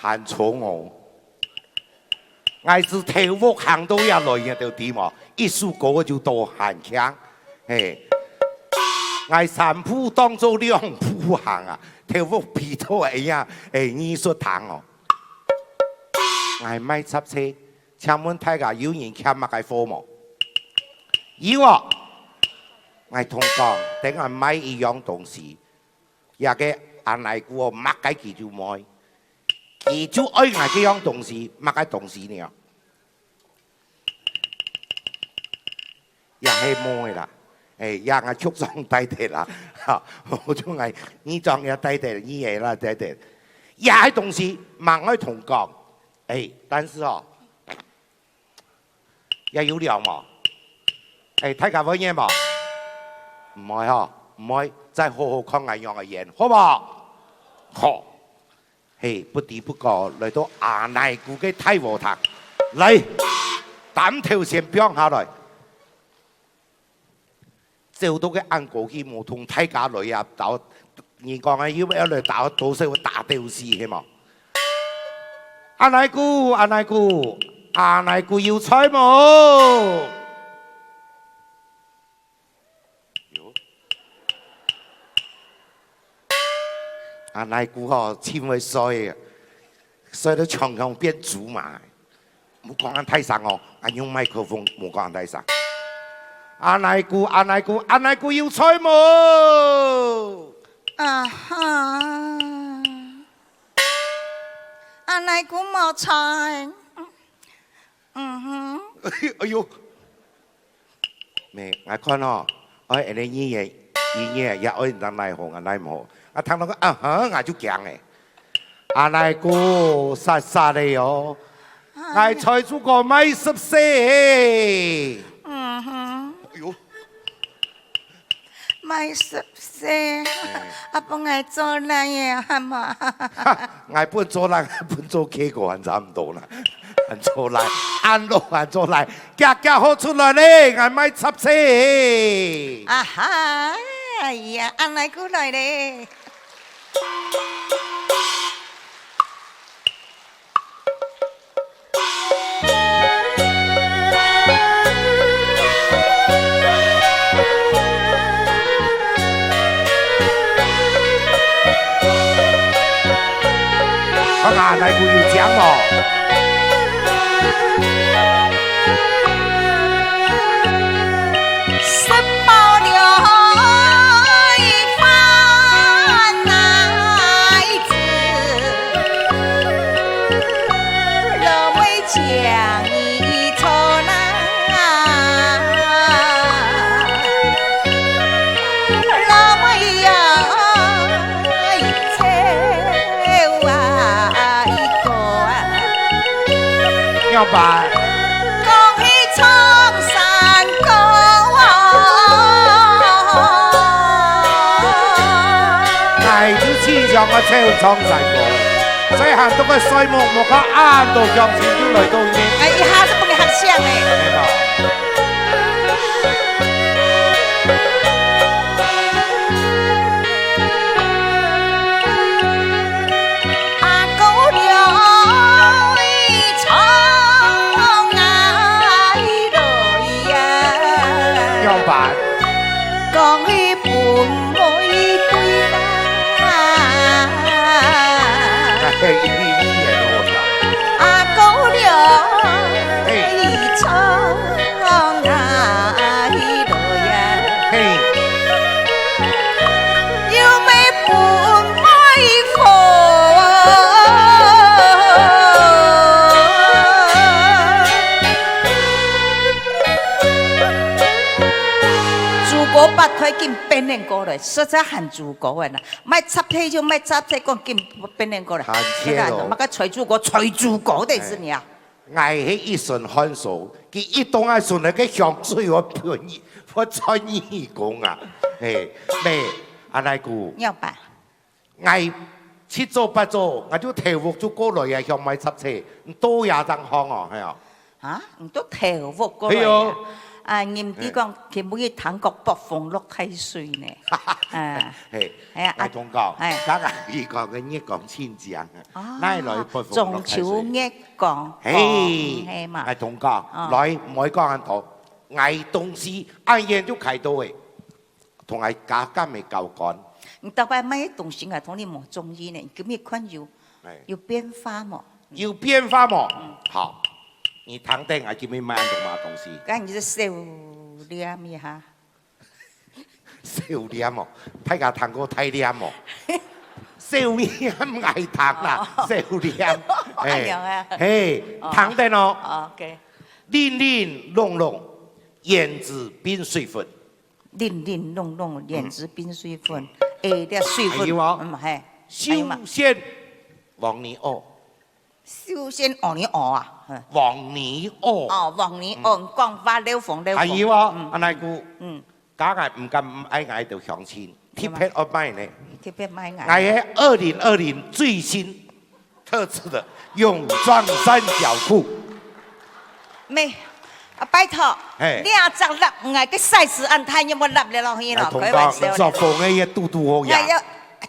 還衝哦！𠊎自頭屋行到這來，你兜知無？一首歌就到還輕，嘿。𠊎三步當做兩步行啊，頭屋比到哎呀，哎，藝術堂哦。𠊎賣雜貨，請問大家有人欠麼个貨無？有哦！ 𠊎同講，等𠊎買一樣東西，這个阿奶姑哦，麼个佢就買，佢就愛𠊎這樣東西，麼个東西呢？也係無个啦，哎，也𠊎曲裝帶忒啦，哈，我就𠊎女裝也帶忒，女个啦帶忒，也係東西，吂愛同講，哎，但是哦， 也有料無？哎，大家會願無？毋會吼，毋會，再好好看𠊎仰仔演，好無？好。嘿，不知不覺來到阿奶姑个大禾埕，來，擔頭先放下來。 走到个恁高去，無同大家來啊，到人講啊，又愛來打賭，所以會打鬥死，係無？阿奶姑，阿奶姑，阿奶姑有在無？有。阿奶姑吼，盡會睡个，睡到像像變豬嘛。 莫講恁大聲哦，𠊎用麥克風，莫講恁大聲。阿奶姑，阿奶姑，阿奶姑有在無？啊哈，阿奶姑無在。嗯哼。哎喲， 咩，𠊎看哦，愛恁呢語言，語言也愛人奈何，啊，奈毋何。啊，聽到个，啊哈，𠊎就驚欸。阿奶姑，煞煞个哦，𠊎財主哥賣十世欸。嗯哼。哎喲，賣十世，啊，分𠊎做倈仔，好無？哈，𠊎分做倈，分做契哥還差毋多啦，還做倈，恁老還做倈。 遽遽好出來咧，𠊎賣插隊。啊哈，哎呀，阿奶姑來咧。看看阿奶姑有獎無？ 仰般？𠊎就盡想愛唱唱山歌，細漢都个睡目，莫講恁多鄉親就來到呢。哎，一下子分你嚇醒欸。係無？ 仰般？哎，一定一定的，我操。嘿。 豬哥八開緊變臉過來，實在喊豬哥个啦，莫插隊就莫插隊，講緊變臉過來。喊切咯。麼个財主哥，財主哥的是你啊？ 𠊎係一身汗水，佢一動啊，順來个香水，𠊎噴你，𠊎噴你講啊，嘿，咩，阿奶姑，仰般？𠊎七早八早，𠊎就頭屋就過來啊，想買插隊，你到這正行哦，係哦。啊，你到頭屋過來啊？係哦。啊，人哋講，今晡日聽講北風落大水呢。啊。嘿，哎呀，𠊎同講，哎。剛剛佢講个月光清淨啊，哦，哪來北風落大水？中秋月 光，嘿，光，係嘛？𠊎同講，哦。來，毋好講恁多，𠊎東西恁遠就開到个，同𠊎家家己交關。你頭擺買个東西，𠊎同你無中意呢，你今日看有，哎。有變化無？有變化無？嗯。好，你聽等，𠊎今日買恁多麼東西？該你就收斂一下。笑臉哦，大家聽過大臉哦。笑臉𠊎聽啦，哦。笑臉。哦，恁樣啊。嘿，哦。聽得哦。哦，OK。玲玲瓏瓏，胭脂冰水粉。玲玲瓏瓏，胭脂冰水粉。嗯。欸，這水粉，哎，有哦。嗯，嘿。哎呀媽。首先，黃泥蚵。 首先，哦，你哦啊，嗯。黃泥蚵。哦，黃泥蚵，嗯。講話漏風，漏風。還有哦，嗯。阿奶姑，嗯。家下毋敢毋愛𠊎兜鄉親，特別愛買呢。特別買𠊎。𠊎个二零二零最新特製个泳裝三角褲。咩？啊，拜託，嘿。你啊，著笠，𠊎个size恁大，你莫笠了落去咯，來，同胞，開玩笑咧。你著風个也堵堵好呀。𠊎要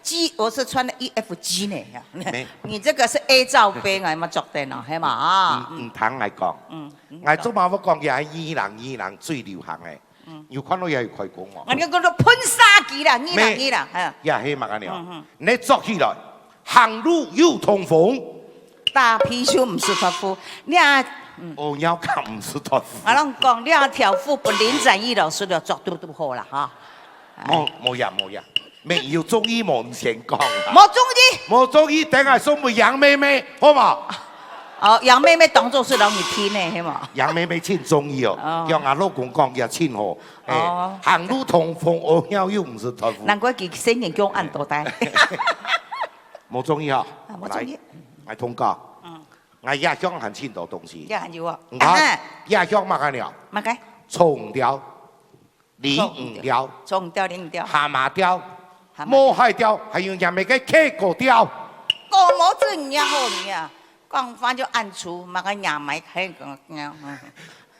G，我是穿的E F G呢。沒。你這個是A罩杯，𠊎嘛著得呢，係嘛啊？嗯，嗯，聽𠊎講，嗯，嗯，𠊎做麼个講也二零二零最流行个，嗯。有看到也有開工哦。啊，你講到噴射機啦，二零二零，沒。哎。也係嘛，恁樣哦。嗯，嗯。你著起來， 行路又通風。打皮球毋使脫褲，你啊，嗯。哦，尿褲毋使脫褲。𠊎摎你講，你啊條褲分林展翼老師了著堵堵好啦，哈。無，無呀，無呀，沒有中意無，毋先講啦。無中意？無中意，等下送分楊妹妹，好無？哦，楊妹妹當作是摎你聽呢，係無？楊妹妹盡中意哦，哦。叫𠊎老公講也盡好。哎，哦。行路通風，屙尿又毋使脫褲。難怪佢生人叫恁多代。 無中意吼。啊，無中意。來，𠊎同你講，嗯。𠊎這箱還盡多東西。這還有哦。你看，啊哈。這箱麼个料？麼个？蔥條、鯪魚條、蔥條、鯪魚條。蝦米條、蝦米條。毛蟹條，還有若妹个K哥條。講無準也好你啊，講話就恁粗，麼个若妹个，嗯。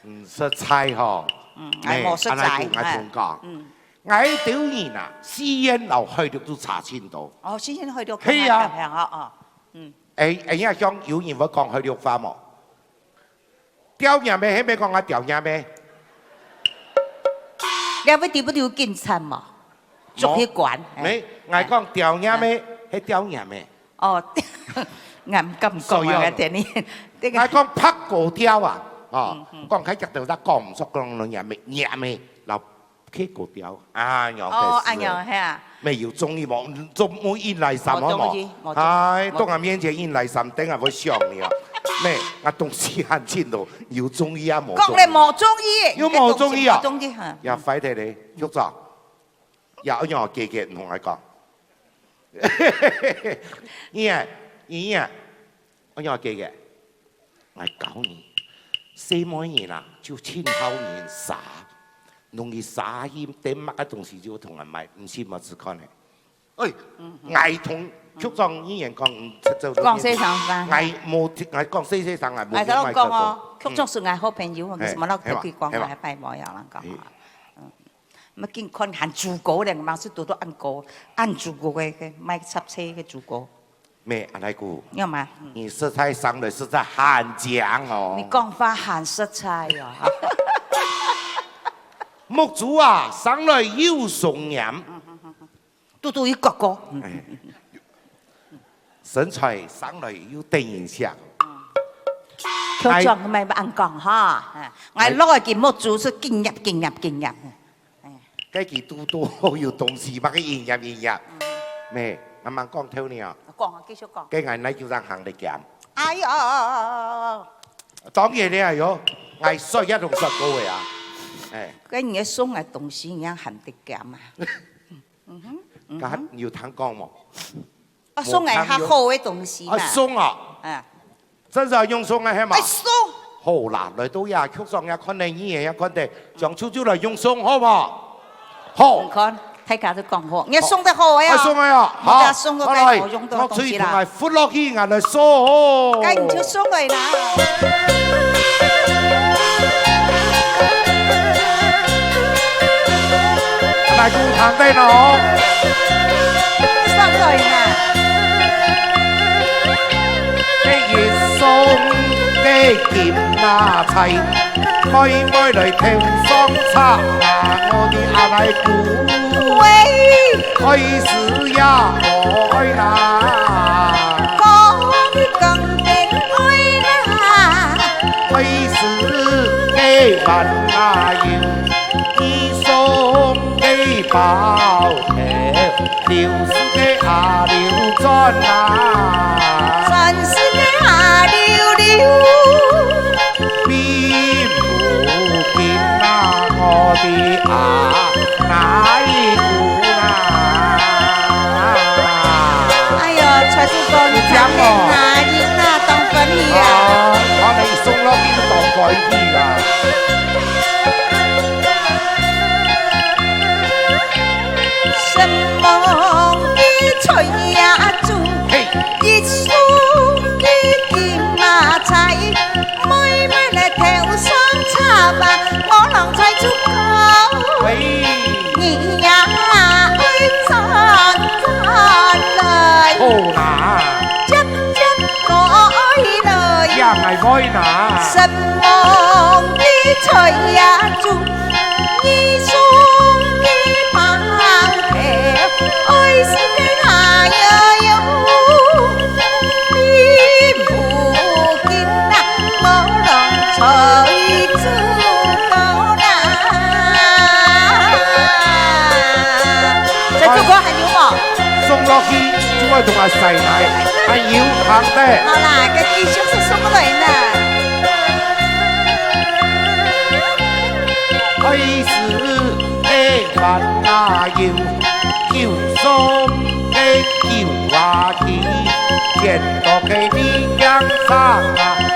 嗯，實在吼。嗯，哎，哎，無實在，阿奶姑，𠊎同你講，哎。嗯。 𠊎兜人啊，四縣摎海陸都差盡多。哦，四縣海陸係啊。哦，哦，嗯。哎，哎呀，像有人會講海陸話無？吊若妹，係毋係講啊吊若妹？你會知毋知有警察無？捉去關，無，哎。沒，𠊎講吊若妹，哎。係吊若妹。 哦，𠊎毋敢講啊，所以哦，𠊎聽你，這個，𠊎講白粿條啊，哦，嗯，嗯。講開腳頭，佢講毋出，講若妹，若妹，摎白粿條，啊，仰个事。哦，恁樣，係啊。沒有中意無？做無印來衫好無？無中意，無中意，哎，無中意。當𠊎面前印來衫，等下會想你哦。沒，𠊎東西還盡多，有中意啊，無中意。講了無中意，又無中意啊。無中意，哈。也壞忒咧，局長。 也愛仰結結，你同𠊎講。你啊，你啊，愛仰結結？𠊎教你，細妹人啊，就盡好人沙，容易沙去，等麼个東西就同𠊎買，毋信無試看咧。哎，嗯。𠊎同局長議員講，嗯，這，這，講細聲聲。𠊎無，𠊎講細細聲，𠊎無，𠊎同你講哦，買過。局長係𠊎好朋友，嗯。你什麼老客氣講，嘿，嘿嘛，嘿嘛。𠊎還拜無要人講。嘿。嗯。 麼个緊看還豬哥咧，嘛係堵到恁高，恁豬哥个，个賣雜菜个豬哥。咩，阿奶姑，要嗎？嗯。你實在生來實在還靚哦。你講話還實在哦。目珠啊，生來又雙眼。嗯，嗯，嗯，嗯。嘟嘟一個個。嗯。哎。 身材生來又得人惜。嗯。哎。強壯个，毋好恁講哈。哎，哎。𠊎老个金目珠係緊入緊入緊入。哎。該佢肚肚有東西，麼个緊入緊入。嗯。咩，慢慢講透你啊。講啊，繼續講。該𠊎哪有人行得兼？哎喲，當然了喲，𠊎說也同說過个啊。哎。該你送个東西，你也行得兼啊？嗯哼，嗯哼。該有聽講無？ 啊，送个較好个東西嘛。啊，送啊。啊。真係用送个係嘛？哎，送。好啦，來到呀，局長也看得，議員也看得，將就就來用送，好無？好。你看，大家都講好，你送得好个啊。哎，送个啊，好，好，送个好，來，好用个東西啦。我出去同𠊎拂落去，𠊎來送。該你就送來啦。 來，鼓掌得咯。上台嘛。這一雙个金牙釵，妹妹來頭上插啊，我的阿來姑。喂。開始呀，愛啦。講你講得愛啦。開始个慢啊有。 你送个包头，就是个阿刘轉啊。轉是个阿劉劉。比不金啊，我的阿奶姑啊。哎喲，財主哥，你聽了哪音啊，當歡喜啊！啊，我等送落去都當歡喜啊。 承蒙你財爺祖，嘿。一送一金馬財，妹妹來頭上插啊，我郎財主哥，喂。你呀愛轉轉來，好啦。接接過來，呀，𠊎會啦。承蒙你財爺祖， 你送你包頭，愛是个哪樣樣？比不金啊，我郎財主哥啦。財主哥還有無？送落去，就愛同𠊎洗禮，還有行得。好啦，該繼續係送過來呢。 愛是个飯啊油，酒送个酒啊氣，見到个你驚生啊，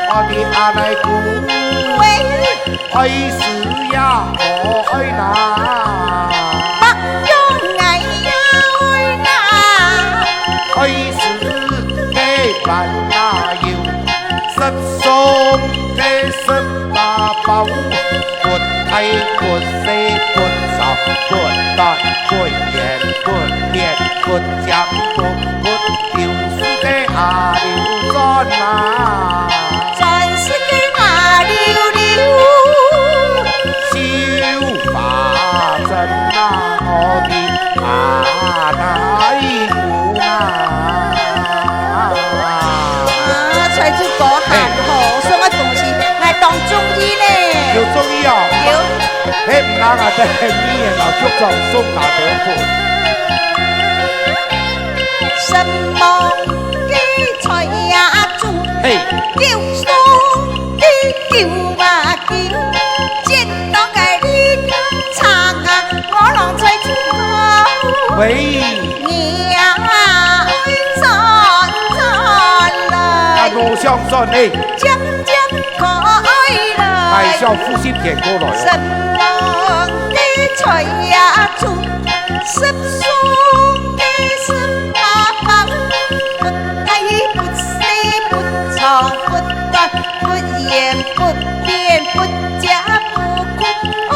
我的阿奶姑。喂。愛是也無愛啦。白羊𠊎也愛啦。愛是个飯啊油，十送个十 八包，不大不細不少，不短不圓不扁不尖不闊，就是个阿劉轉啊。轉是个阿劉劉。繡花針啊，我的阿奶姑啊。 啊，財主哥還好，嘿。送个東西，𠊎當中意呢。有中意哦？有。嘿，毋能啊，在很遠啊，就總送大家去。承蒙你財爺祖，嘿。酒送你酒啊敬，見到个你就唱啊，我郎財主哥。喂。 你呀愛轉轉來，啊，無相轉呢。接接過來，還係要呼吸田過來哦。承蒙你財爺祖，十送个十八包，不大不細不長不短，不圓不扁不尖不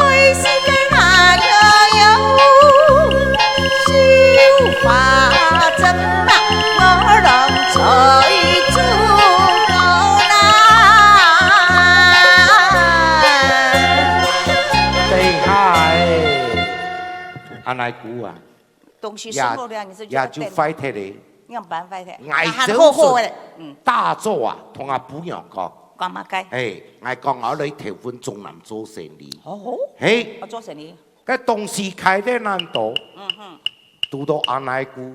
愛是个哪樣樣，繡花針啊，我郎財主哥啦。等一下欸，阿奶姑啊，東西送落來，你是覺得也，也就壞忒咧。你有辦法的，𠊎還好好的，嗯。大早啊，同阿餔娘講，講麼个？哎，𠊎講𠊎來投奔中南做生理。哦，嘿，我做生理。 該東西開得恁多，嗯哼。堵到阿奶姑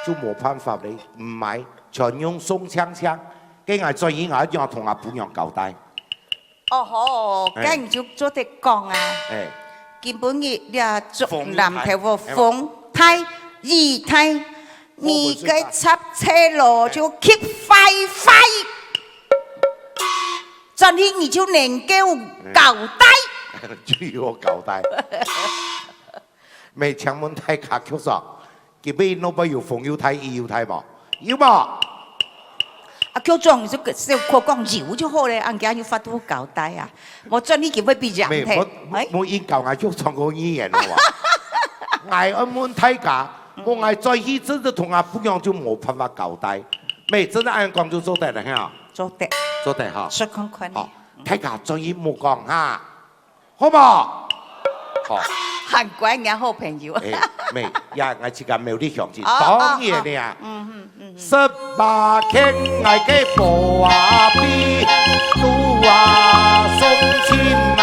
就無辦法咧，毋賣，全用送淨淨。該𠊎轉去𠊎愛仰同阿餔娘交代？哦吼，哎。該你就做得講啊。哎。今晡日這竹南頭个風大雨大，你个插車路就去壞壞。 轉去你就能夠交代。就有交代。毋係，請問大家局長，今晡日外背有風又大雨又大無？有無？啊，局長，你就小可講有就好咧，恁樣有法度交代啊。無轉去佢會變樣忒。毋係，無，哎。無，無應該啊，局長个語言好無？𠊎愛問大家，嗯。無𠊎轉去真个同阿餔娘就無辦法交代。毋係，真个恁樣講就做得了，嘿啊？做得。做得哈。試看看呢。好。 大家注意莫講哈，好無？好。還怪人家好朋友。哎，毋係，呀，𠊎自家苗栗鄉親，哦，當然了。哦，哦，嗯，嗯，嗯，嗯。十八牽𠊎个布啊，比都啊送親來。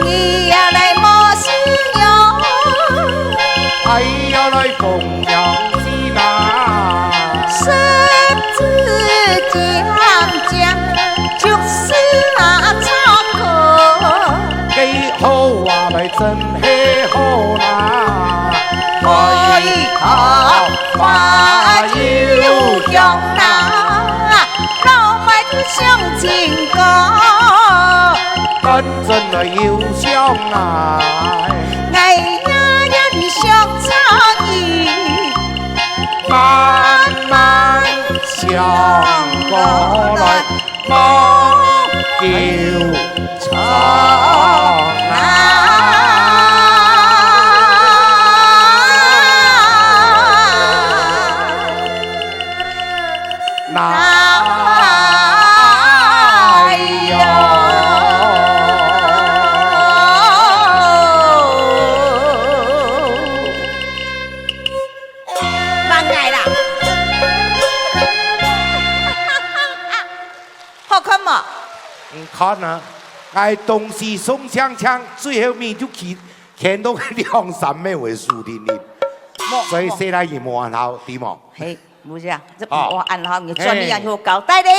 你也來莫是用中央之南。十指尖尖，就是那草根。个好话来真系好啦，开好花又香啦，老妹子相情歌。 看准了又相爱。哎呀呀，你相差你，慢慢相过来，莫纠缠啊。 哎哟！慢来啦！好看無？你看啊，哎，东西送锵锵，最後面就去，牽到兩三米个樹林里，所以細倈人無恁好，對無？嘿。 毋係啊，這哦。無恁好，你專利啊，嘿。有交代咧。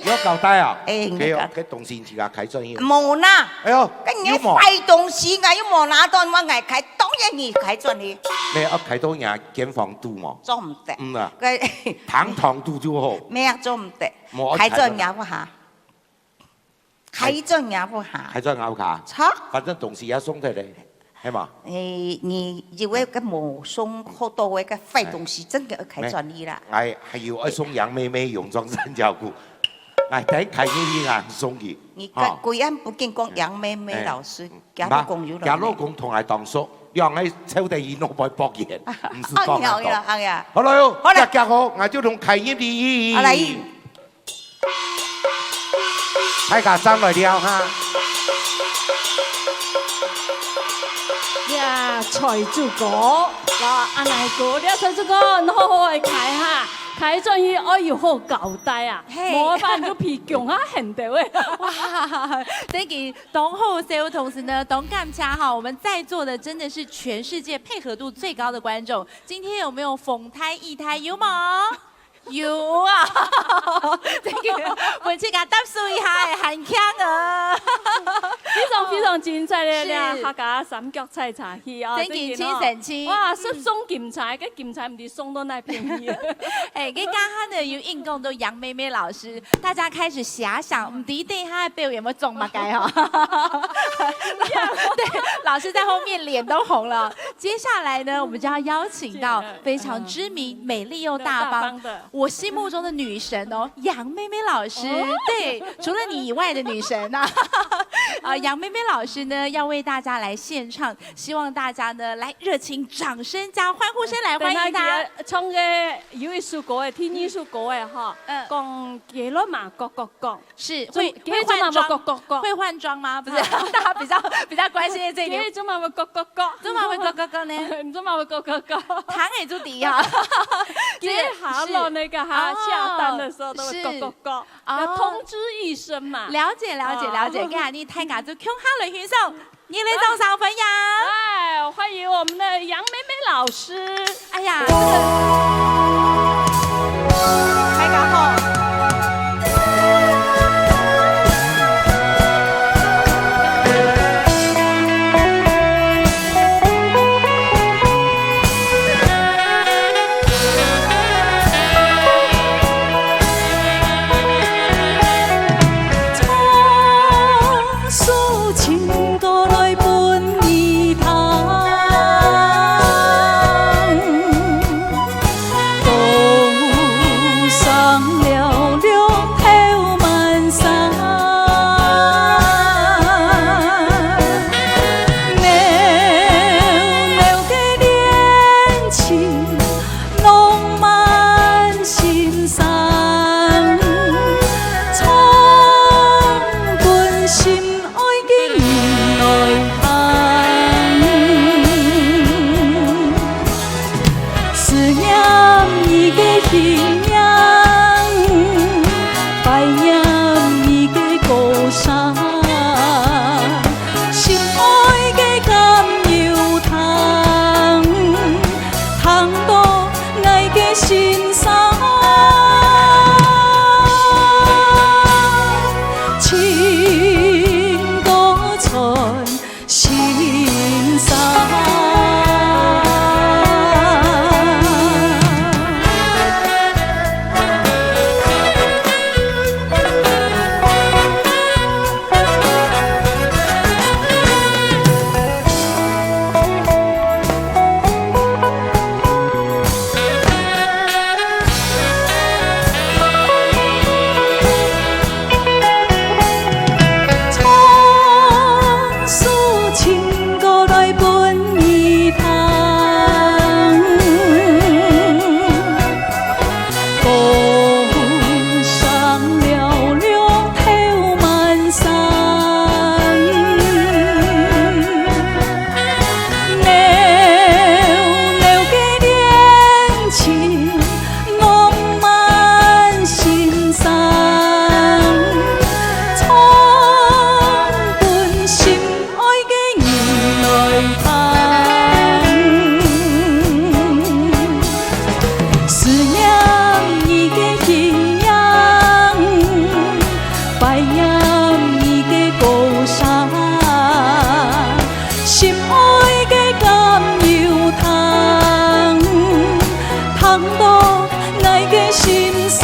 有交代啊？哎，你交代。該東西自家開轉去。無啦。哎喲，該你又無。壞東西啊，又無拿到，我愛開，當然你開轉去。無，愛開到人家間房肚嘛。做毋得。嗯啊。該，堂堂肚就好。無啊，做毋得。無，愛開開轉也毋好。 開轉也毋好。開轉也毋好。著。反正東西也送忒咧，係嘛？誒，你以為个無送好多个壞東西，哎。真个愛開轉去啦。哎，還有愛送楊妹妹泳裝三角褲，哎，等開業你啊送佢。你个，哈。歸暗不見講楊妹妹老師，哎。佢老公有人呢。佢老公同𠊎當熟，兩個湊得佢腦背博眼，毋係講恁多。哎呀，哎呀。好了喲，好了。夾夾好，𠊎就同開業你。好來。 大家上來了哈。這財主哥，啊，恁樣哥，這財主哥，你好好个開哈，開轉去愛有好交代啊，嘿。無辦法就皮弓啊，很得位。哇，thank you，當好笑，同時呢，當感謝哈，我們在座的真的是全世界配合度最高的觀眾。今天有沒有逢胎異胎？有嗎？ 有啊，這个分自家答數一下，還強啊。非常非常精彩个，是。這客家三腳採茶戲啊，真个真神奇。哇，係送金釵，該金釵毋知送到哪片去。哎，該剛剛呢有應講到楊妹妹老師，大家開始遐想，毋知等一下表演會中麼个哈。對，老師在後面臉都紅了。接下來呢，我們就要邀請到非常知名、美麗又大方， 我心目中的女神哦，楊妹妹老師。哦。對，除了你以外的女神啊。啊，楊妹妹老師呢，要為大家來獻唱，希望大家呢來熱情掌聲加歡呼聲來歡迎她。等下佢唱个有一首歌誒，第二首歌誒哈，嗯。講雞卵嘛咯咯咯。是，會，會換裝，雞卵嘛咯咯咯。會換裝嗎？不是，大家比較，比較關心的這一點。雞卵嘛咯咯咯。雞卵嘛咯咯咯呢？雞卵嘛咯咯咯。聽了就知哈。 這个下落那個哈，哦，下單的時候都會咯咯咯，是。要通知一聲嘛。哦。了解，了解，了解。哦。該恁樣大家就共下來欣賞，熱烈掌聲歡迎。哎，歡迎我們的楊妹妹老師。哎呀，這個，大家好。情歌傳心聲。 唱首情歌來分你聽，歌聲嘹亮透滿山。 裊裊个戀情浪漫心聲，唱分心愛个人來聽。思念你个形影，懷念你个歌聲。 心愛个甘油糖，糖到𠊎个心上。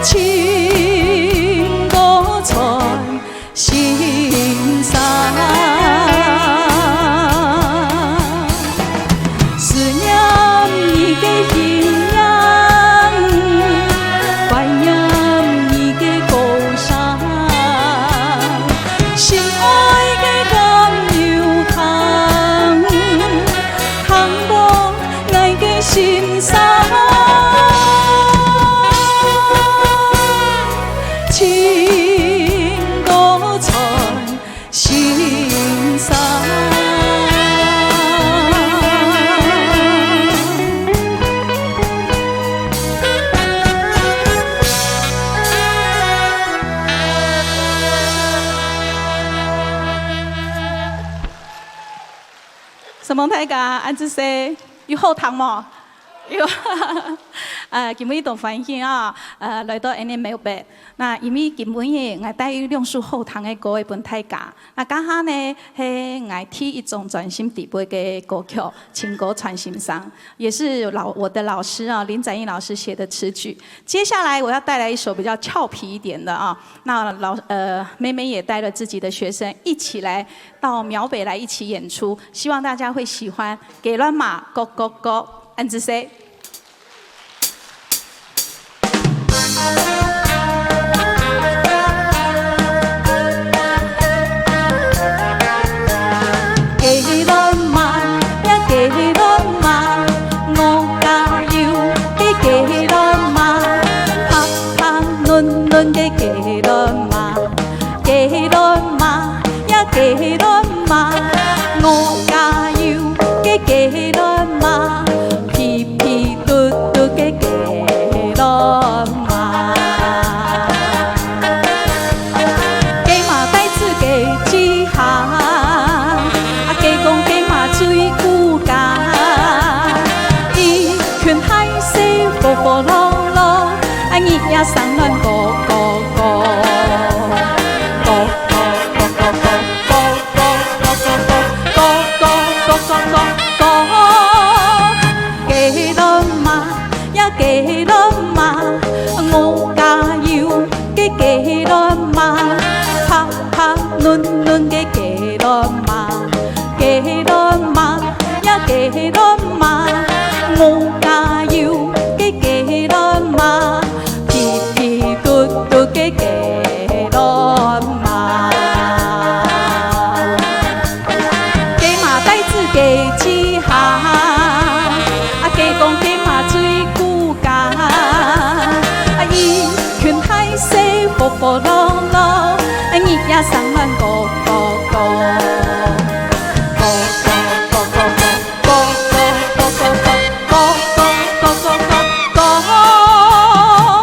情歌傳心上。 思念你个形影，懷念你个歌聲，心愛个甘油糖，糖到𠊎个心上。情歌傳 心上。承蒙大家，恁仔細，有好聽無？有。呃，今晡日當歡喜啊，呃，來到恁仔廟背。那因為今晡日𠊎帶有兩首好聽个歌仔分大家。 那這下呢，係𠊎第一張專輯底背个歌曲，情歌傳心聲，也是老，我的老師啊，林展翼老師寫的詞曲。接下來我要帶來一首比較俏皮一點的啊，那老，呃，妹妹也帶了自己的學生一起來到苗北來一起演出，希望大家會喜歡。雞卵嫲，咯咯咯，恁仔細。 雞卵嫲呀，雞卵嫲，我家有个雞卵嫲，白白嫩嫩个雞卵嫲，雞卵嫲呀，雞卵嫲，我家有个雞卵嫲。 肥肥嘟嘟个雞卵嫲。雞嫲帶子雞仔行，啊雞公雞嫲追顧家。一群大細和和樂樂，啊日夜生卵咯咯咯。咯咯咯咯咯。 咯咯咯咯咯咯咯咯咯。雞卵嫲呀，雞卵嫲，我家有个雞卵嫲，白白嫩嫩个雞卵嫲。雞卵嫲呀，雞卵嫲，我家有个雞卵嫲，肥肥嘟嘟个雞卵嫲。 雞嫲帶子雞仔行，啊雞公雞嫲追顧家。啊一群大細和和樂樂，啊日夜生卵咯咯咯。咯咯咯咯咯，咯咯咯咯咯，咯咯咯咯咯。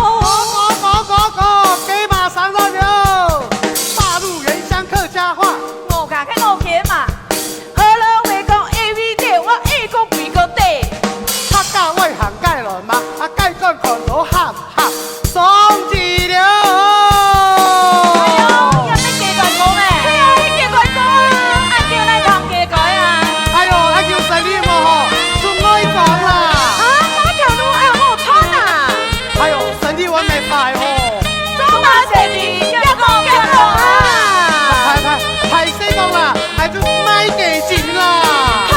咯咯咯咯，雞嫲生卵了！大陸原鄉客家話。 我家个老天嘛，河洛話講A V D，我A講B講D。客家話行雞卵嫲，啊雞卵看到喊喊，所拜拜吼。做麼个你，別講，別講啊！歹，歹，歹勢講啦，𠊎就賣雞精啦。哈，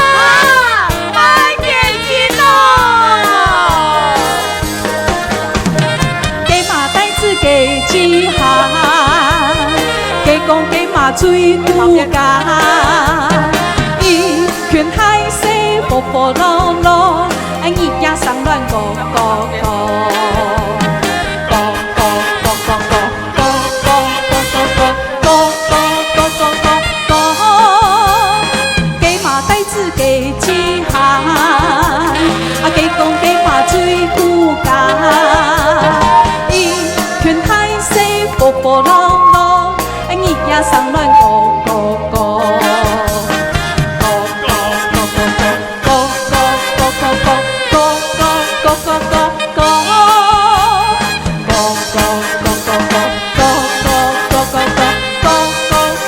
賣雞精哦！雞嫲帶子雞去行，雞公雞嫲最顧家。一群大細活活絡絡，日夜生卵咕咕咕。咕咕咕咕咕。 雞嫲帶子雞去行，啊，雞公雞嫲最顧家。一群大細活活絡絡，日夜生卵咕咕咕。咕咕咕咕咕。 咯咯咯咯咯咯咯咯咯咯。咯咯咯咯咯咯咯咯咯咯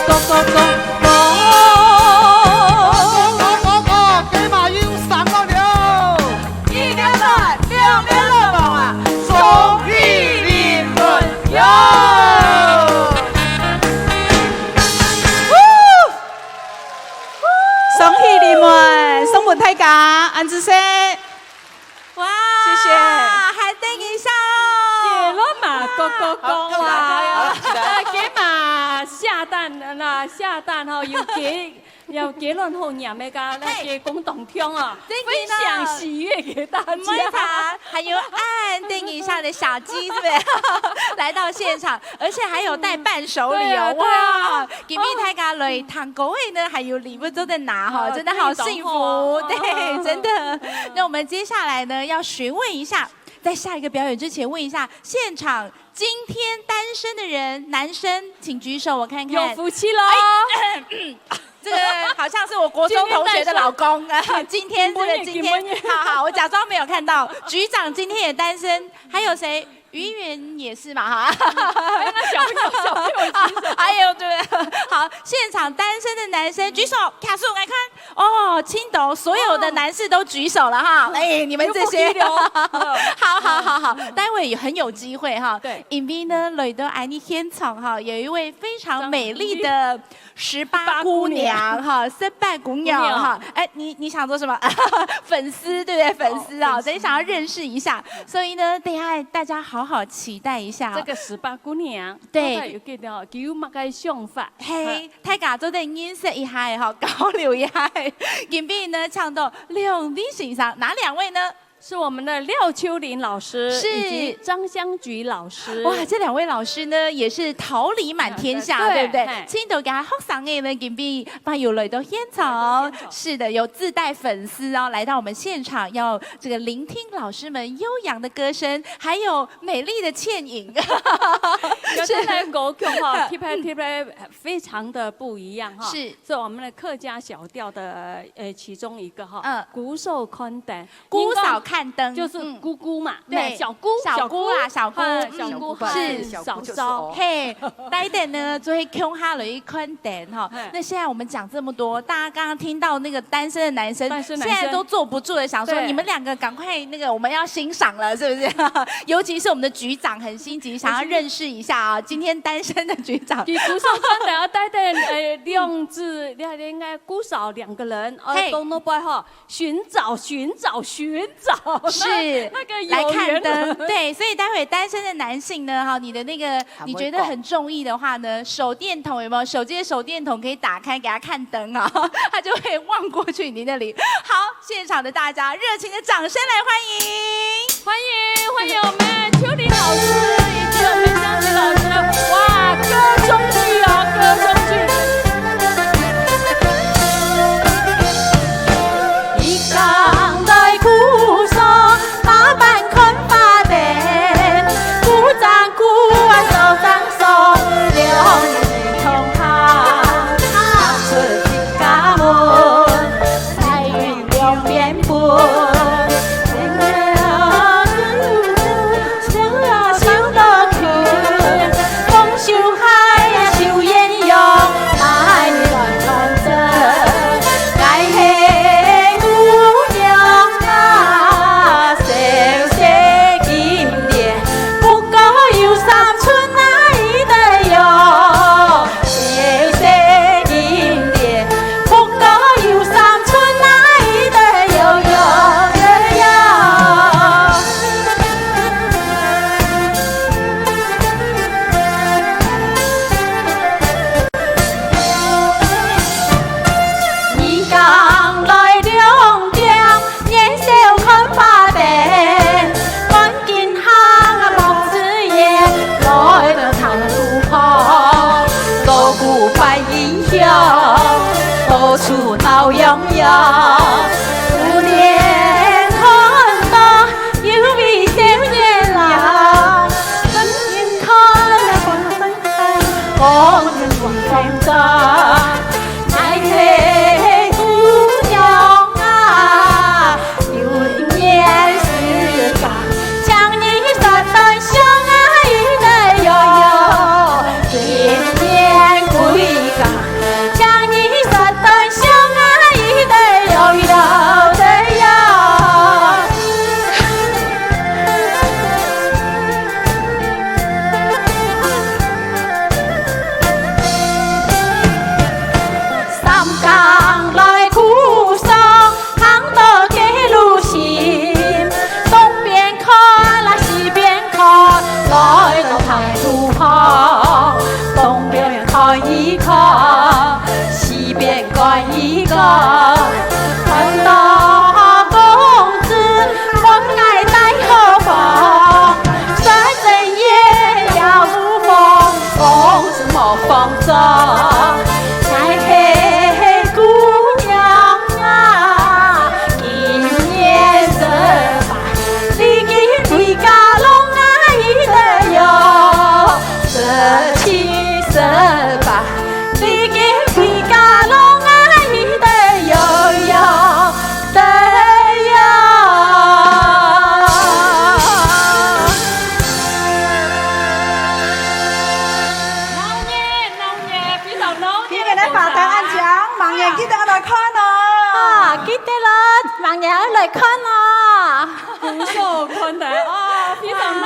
咯咯咯咯。咯咯咯，雞嫲又生卵了！一粒卵，兩粒卵啊，雙喜臨門喲！ 雙喜臨門，送分大家，恁仔細。哇，謝謝。還等一下哦。結論嘛，哥哥講啊，好，好，好，好，好。呃，結嘛，下蛋，那下蛋吼，有結，有結論好念个，那嘿。結公當聽啊，真的呢。分享喜悅給大家。沒錯，還有恁等一下的小雞，是不是？來到現場，而且還有帶伴手禮哦，嗯。對啊，對啊。哇，今天大家來聽歌會呢，還有禮物都在拿哈，哦，真的好幸福，對，對，真的。那我們接下來呢，要詢問一下，在下一個表演之前，問一下現場今天單身的人，男生請舉手，我看看。有福氣咯。哎，這個好像是我國中同學的老公啊，今天這個今天，今天。好，好，我假裝沒有看到。局長今天也單身，還有誰？ 於雲也是嘛，哈。哎，那小朋友，小朋友舉手。哎呦，對不對？好，現場單身的男生舉手，卡數來看。哦，青島所有的男士都舉手了哈。哦。哎，你們這些。有福氣了哦。好，好，好，好，待會也很有機會哈。對。因為呢，來到恁呢現場哈，有一位非常美麗的 十八姑娘哈，十八姑娘哈。姑娘。哎，你，你想做什麼？粉絲，對不對？粉絲啊，哦，粉絲。等一下要認識一下。所以呢，等一下大家好好期待一下哦。這個十八姑娘，對。大家有看到哦，佢有麼个想法？嘿，嗯。大家做得認識一下哈，交流一下。今晡日呢，請到兩位先生，哪兩位呢？ 是我們的廖秋林老師，是。以及張香菊老師。哇，這兩位老師呢，也是桃李滿天下，對，對不對？嘿。青島个學生仔呢，今晡日嘛有來到現場。來到現場。是的，有自帶粉絲哦，來到我們現場，要這個聆聽老師們悠揚的歌聲，還有美麗的倩影。有這個歌曲哈，是。特別，特別非常的不一樣哈。是。是我們的客家小調的，呃，其中一個哈，嗯。姑嫂看燈。 姑嫂看燈，就是姑姑嘛，嗯。對，小姑，小姑啦，小姑，小姑，嗯，小姑，是。小姑就是嫂嫂。哦。嘿，帶等呢，就會共下來看燈哈。嘿。那現在我們講這麼多，大家剛剛聽到那個單身的男生，單身男生。現在都坐不住了，想說，對。你們兩個趕快那個，我們要欣賞了，是不是？尤其是我們的局長很心急，想要認識一下啊，今天單身的局長。佢姑嫂看燈啊，帶等，呃，兩隻，你看應該姑嫂兩個人，呃，嘿。東東伯哈， 尋找，尋找，尋找。是，那個有緣人。來看燈，對，所以待會單身的男性呢，哈，你的那個，你覺得很中意的話呢，手電筒有沒有？手機的手電筒可以打開給他看燈啊，他就會望過去你那裡。好，現場的大家熱情的掌聲來歡迎。歡迎，歡迎我們秋林老師以及我們香菊老師。哇，歌中句哦，歌中句。 一gang來姑嫂，打扮看花燈，姑丈姑啊手牽手，兩人同行，踏出自家門，彩雲兩片飛。洋洋。忽然看到有位少年郎，身边看了光生，光生光生，乃是姑娘啊，有年十八，像你说的相爱的哟哟，今年归家。 像你说的相爱的有有的呀。三更来哭诉， 行到街路心，东边看啦西边看，来到大路旁。东边看一看，西边看一看，看到公子，问爱在何方？山深夜也无风，风是没风走。 哎嘿，姑娘啊，今年十八，你今回家弄啊一个哟，十七、十八，你今回家弄啊一个哟哟。 对呀。鬧熱，鬧熱，非常鬧熱。今年个花燈恁靚，明年記得愛來看哦。啊，記得了，明年愛來看哦。鼓手看待啊，非常鬧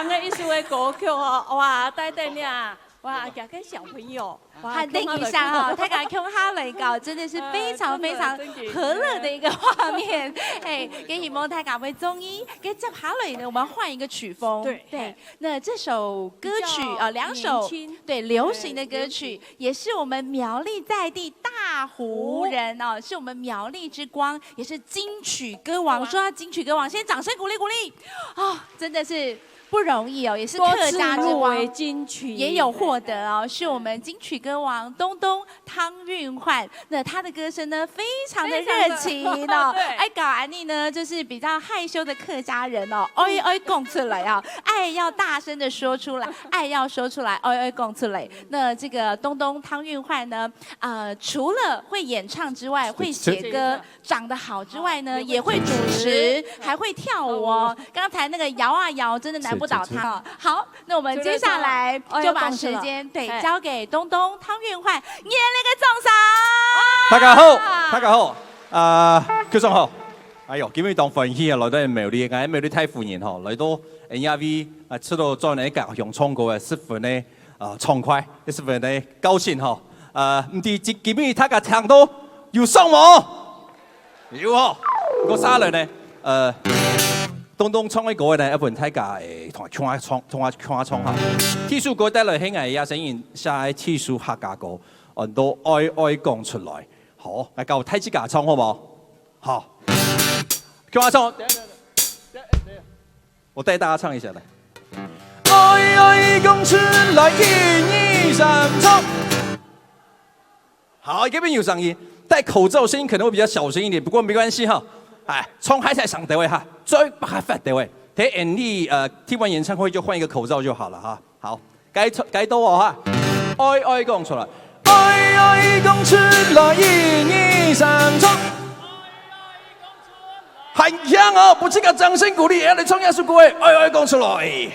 熱个一首个歌曲哦，哇，帶等你啊，哇，這个小朋友，哇，還等一下哈，大家共下來搞，真的是非常非常和樂的一个畫面。哎，也希望大家會中意。該接下來呢，我們換一個曲風。對。對，那這首歌曲，比較呃，兩首，年輕。對，流行的歌曲，對，流行。也是我們苗栗在地大湖人哦，是我們苗栗之光，也是金曲歌王。哇。說到金曲歌王，先掌聲鼓勵鼓勵。哦，真的是 不容易哦，也是客家之光，多次入圍金曲。也有獲得哦，是我們金曲歌王東東湯韻煥。那他的歌聲呢，非常的熱情哦。非常的，對。哎，搞安妮呢，就是比較害羞的客家人哦，愛愛講出來啊，愛要大聲的說出來，愛要說出來，愛愛講出來。那這個東東湯韻煥呢，呃，除了會演唱之外，會寫歌， 長得好之外呢，啊，也會主持，也會主持，還會跳舞哦。哦。剛才那個搖啊搖，真的難不倒他哦。是，是，是。好，那我們接下來就把時間，絕對是了。哎。對，交給東東湯韻煥，熱烈的掌聲。大家好，大家好，啊，局長好。哎喲，今日當歡喜啊，來到苗栗，𠊎苗栗大湖人吼，來到恩雅威啊，出到做呢家鄉唱歌个十分呢，啊，暢快，十分呢高興吼。呃，毋知今今日大家聽到有爽無？ 有哦，毋過接下來呢，呃，東東唱个歌呢，愛分大家，欸，同𠊎共下唱，同𠊎共下唱哈。第一首歌帶來係𠊎也先寫个第一首客家歌，安到愛愛講出來。好，𠊎教大自家唱好無？好，共下唱。等一下，等一下，等一下，等一下。 我帶大家唱一下，來。愛愛講出來，一二三，唱。好，這邊有聲音，戴口罩聲音可能會比較小聲一點，不過沒關係哈。哎，唱還在上台位哈，最麻煩的位，等你呃聽完演唱會就換一個口罩就好了哈。好，該唱該都哦哈，愛愛講出來，愛愛講出來，一二三，唱。 還強哦，不自家掌聲鼓勵，來唱一首歌誒，愛愛講出來。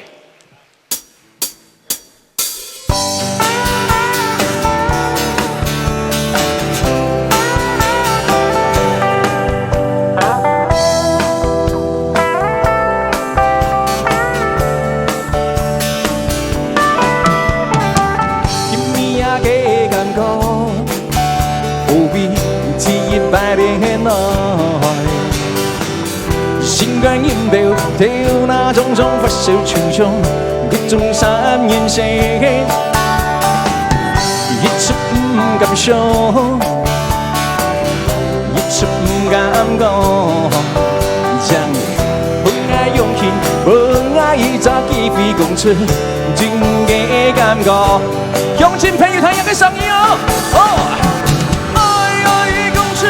今晡夜个感覺 無比第一擺戀愛，心肝音標，頭那種種發燒洶洶，各種三人行，一直毋敢想，一直毋敢講，將你分愛用心，分愛一隻機會講出真个感覺。鄉親朋友，聽這个聲音哦，哦。 愛愛講出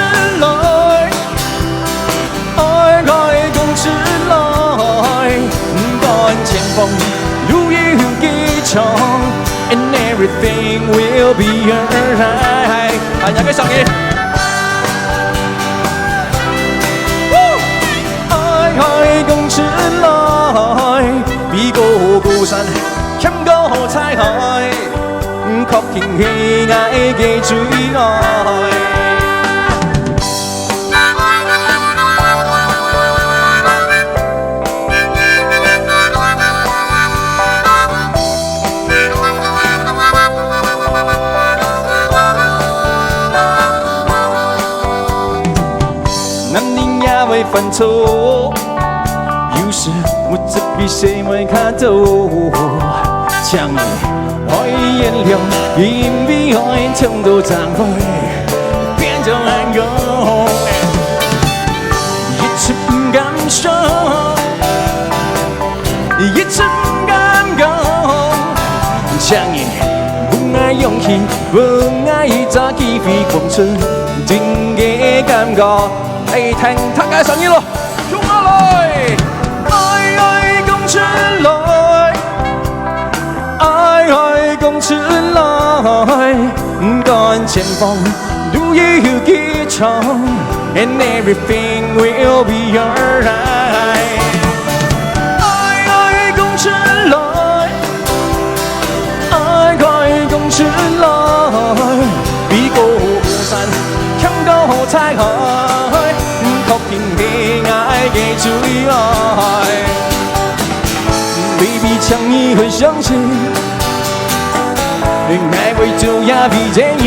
路有幾長，and everything will be alright。啊，兩個聲音。愛愛講出來，比高高山，險過大海，確定係𠊎个最愛。 男人也會犯錯，有時目汁比水還較多。請你愛原諒，因為愛衝到正開，變做恁樣。一直毋敢說， 一直毋敢講，請你分𠊎勇氣，分𠊎一隻機會，講出真个感覺。來，聽大家聲音咯，衝下來！愛愛講出來，愛愛講出來，毋管前方 路有幾長，and everything will be alright。愛愛講出來，愛愛講出來，比高山，險過大海，確定係𠊎个最愛。 Baby，請你很相信，愛會做也會願意。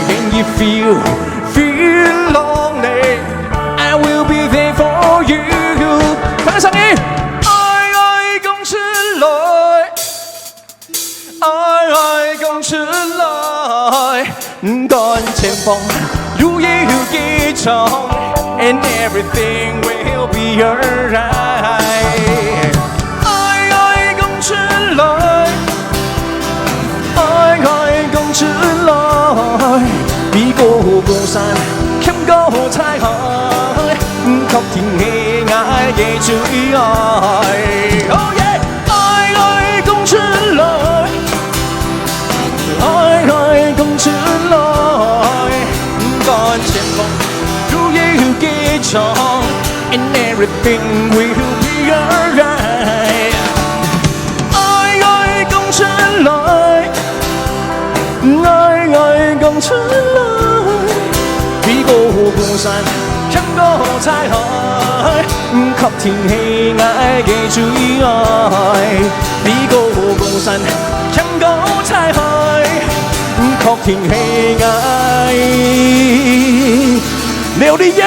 When you feel, feel lonely, I will be there for you。大聲音！愛愛講出來。 愛愛講出來，毋管前方路有幾長，and everything will be alright。愛愛講出來，愛愛講出來，比高高山，險過大海，確定係𠊎个最愛。Oh yeah！ 愛愛講出來，愛愛講出來，毋管前方路有幾長，and everything will be alright。愛愛講出來，愛愛講出來，比高高山，險過大海，確定係𠊎个最愛。 比高高山，險過大海，確定係𠊎。劉麗燕，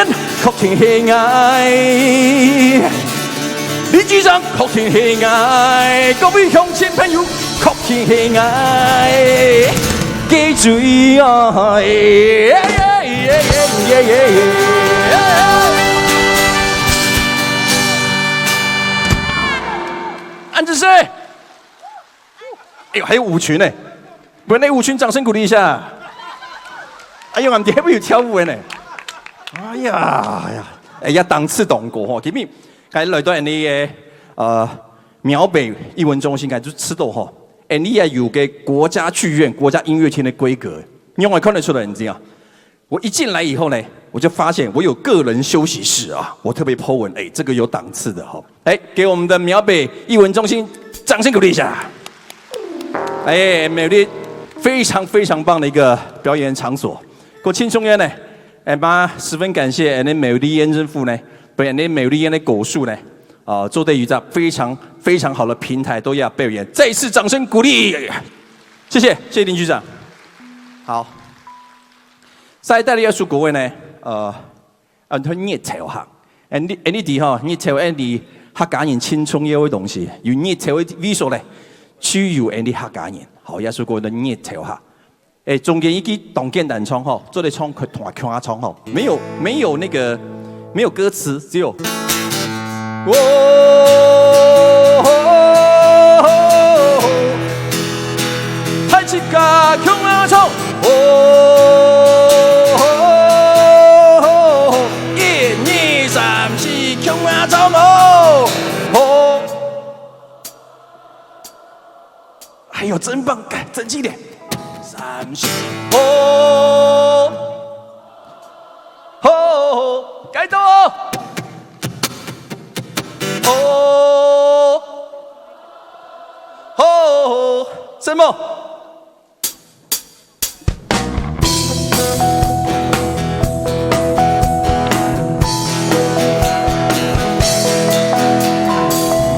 確定係𠊎。林居長，確定係𠊎。各位鄉親朋友，確定係𠊎个最愛。恁仔細！ 哎喲，還有舞群呢，為那舞群掌聲鼓勵一下。哎喲，俺們還有跳舞的呢。哎呀，哎呀，哎呀，當次當過吼，今日該來到恁呢个，呃，苗北藝文中心，該就知道吼，恁呢也有个國家劇院、國家音樂廳的規格，你有沒有看得出來？你知道？ 我一進來以後呢，我就發現我有個人休息室啊，我特別po文，哎，這個有檔次的哈。哎，給我們的苗北藝文中心掌聲鼓勵一下。哎，苗栗非常非常棒的一個表演場所。過盡重要呢，哎嘛，十分感謝俺們苗栗縣政府呢，分俺們苗栗縣个故事呢，啊，做得有一個非常非常好的平台，都要表演，再一次掌聲鼓勵。謝謝，謝謝林局長。好。 再帶來一首歌呢，呃，啊，佢日頭下。恁呢，恁呢知吼，日頭恁呢客家人盡重要个東西，有日頭个位所咧，就有恁呢客家人。好，這首歌叫日頭下。哎，中間一句當簡單唱吼，做得唱，同𠊎共下唱吼。沒有，沒有那個，沒有歌詞，只有 哦，大自家共下唱。哦，一二三四，共下唱哦。哦。還有真棒，來，爭氣點。三、四，哦，好，好，好，該到哦。哦，好，好，好，什麼？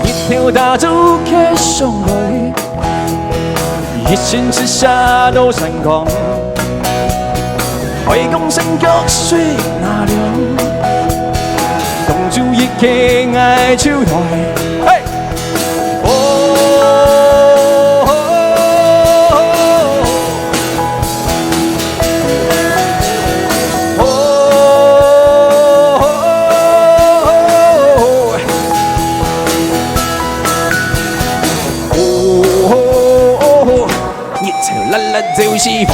日頭打照佢上來，一身赤霞到山崗，海光閃爍水那亮，公主一個愛就來。嘿！ 哦，哦，日頭辣辣照四方，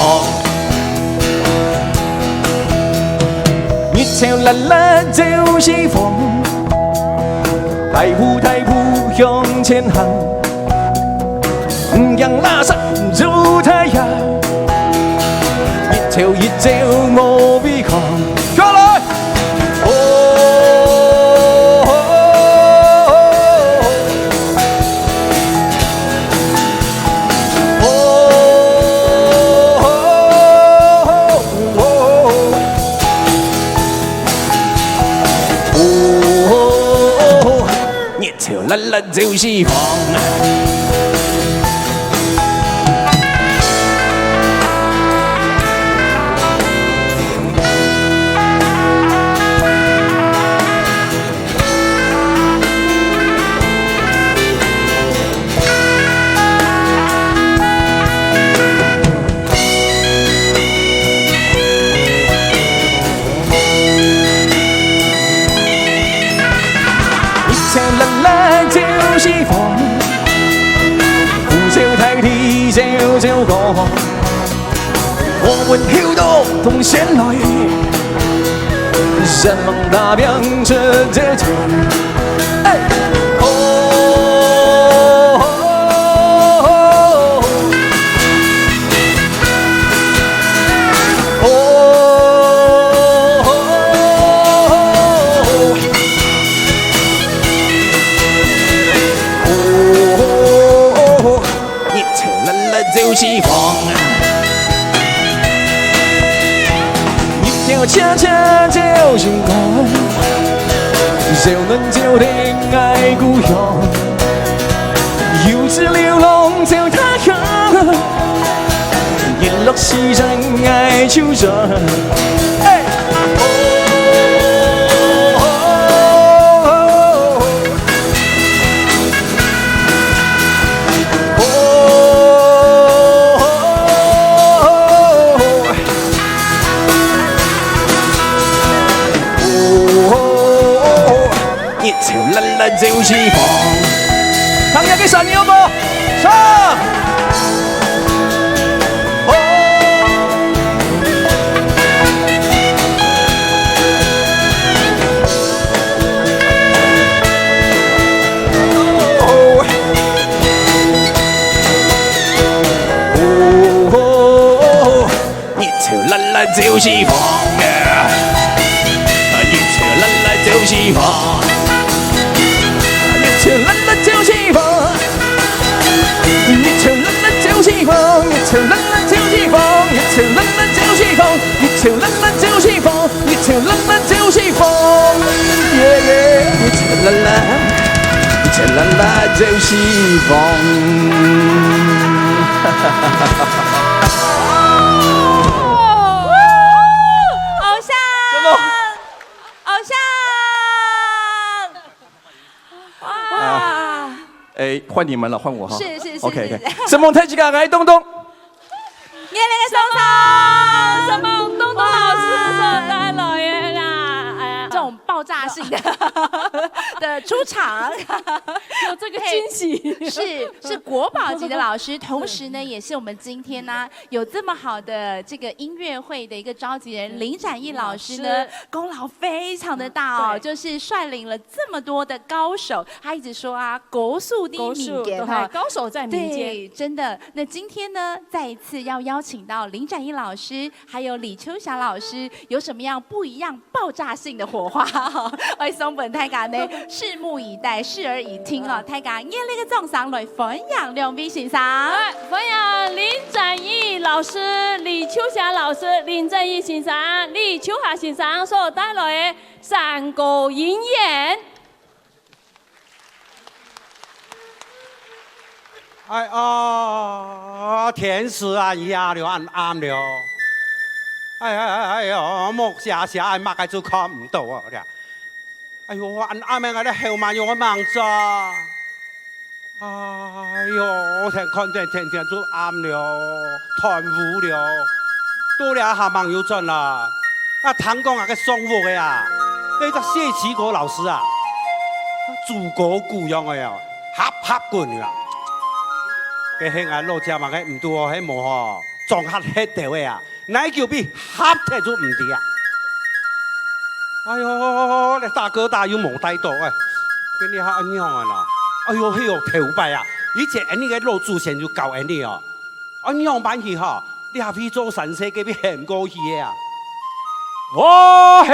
日頭辣辣照四方。 大步大步向前行，毋驚垃圾做太陽，一朝一朝無畏光。過來！哦，哦，哦，哦，哦。 哦，日頭辣辣照四方。 日頭辣辣照四方，呼嘯大地燒燒光。我們跳到東山來，人民大兵出征前。哎，哦，哦， 日頭辣辣照四方啊，日頭赤赤照心肝，照暖照定𠊎故鄉，遊子流浪照他鄉。 日落西山𠊎就轉。嘿！哦，哦，哦， 日頭辣辣照四方。聽下个聲音好無？上！哦！哦！ 日頭辣辣照四方啊，日頭辣辣照四方，日頭辣辣照四方，日頭辣辣照四方，日頭辣辣照四方，日頭辣辣照四方，日頭辣辣照四方，日頭辣辣照四方，耶耶，日頭辣辣，日頭辣辣照四方。 偶像，什么？偶像，哇！哎，换你们了，换我哈。是，是，是，OK，OK。是，是。承蒙大家，来，东东。热烈个掌声！承蒙东东老师，哇！来，老爷啦，哎呀，这种爆炸性的。的出场。有这个惊喜。是，是国宝级的老师，同时呢，也是我们今天呢，有这么好的这个音乐会的一个召集人，林展翼老师呢，老师。功劳非常的大哦，对。就是率领了这么多的高手。他一直说啊，高手在民间哈。高手，对，高手在民间。对，真的。那今天呢，再一次要邀请到林展翼老师，还有李秋霞老师，有什么样不一样爆炸性的火花？我送分大家呢，拭目以待，拭目以听哦。大家热烈个掌声来欢迎两位先生。来，欢迎林展翼老师、李秋霞老师。林展翼先生、李秋霞先生所带来的山歌音乐。 哎呀，天時啊，夜了，恁暗了。哎哎哎哎喲，目斜斜，哎，麼个就看毋到啊了。哎喲，恁暗个，𠊎个後媽有个吂做。哎喲，天看天，天天就暗了，斷烏了。到了下吂有轉啦。 啊，聽講啊，該上屋个啊，該隻謝啟國老師啊，豬哥牯樣个啊，合合滾啊。該係𠊎老姐嘛，該毋堵哦，係無吼，撞嚇忒兜个啊，哪久比合忒就毋知啊。哎喲，這大哥大又無帶到，哎，今日還恁樣啊啦。哎喲，係哦，頭擺啊，以前𠊎个老祖先就教𠊎哦。 啊，仰般去哈？這位做山勢，該位行過去个啊。哦嘿，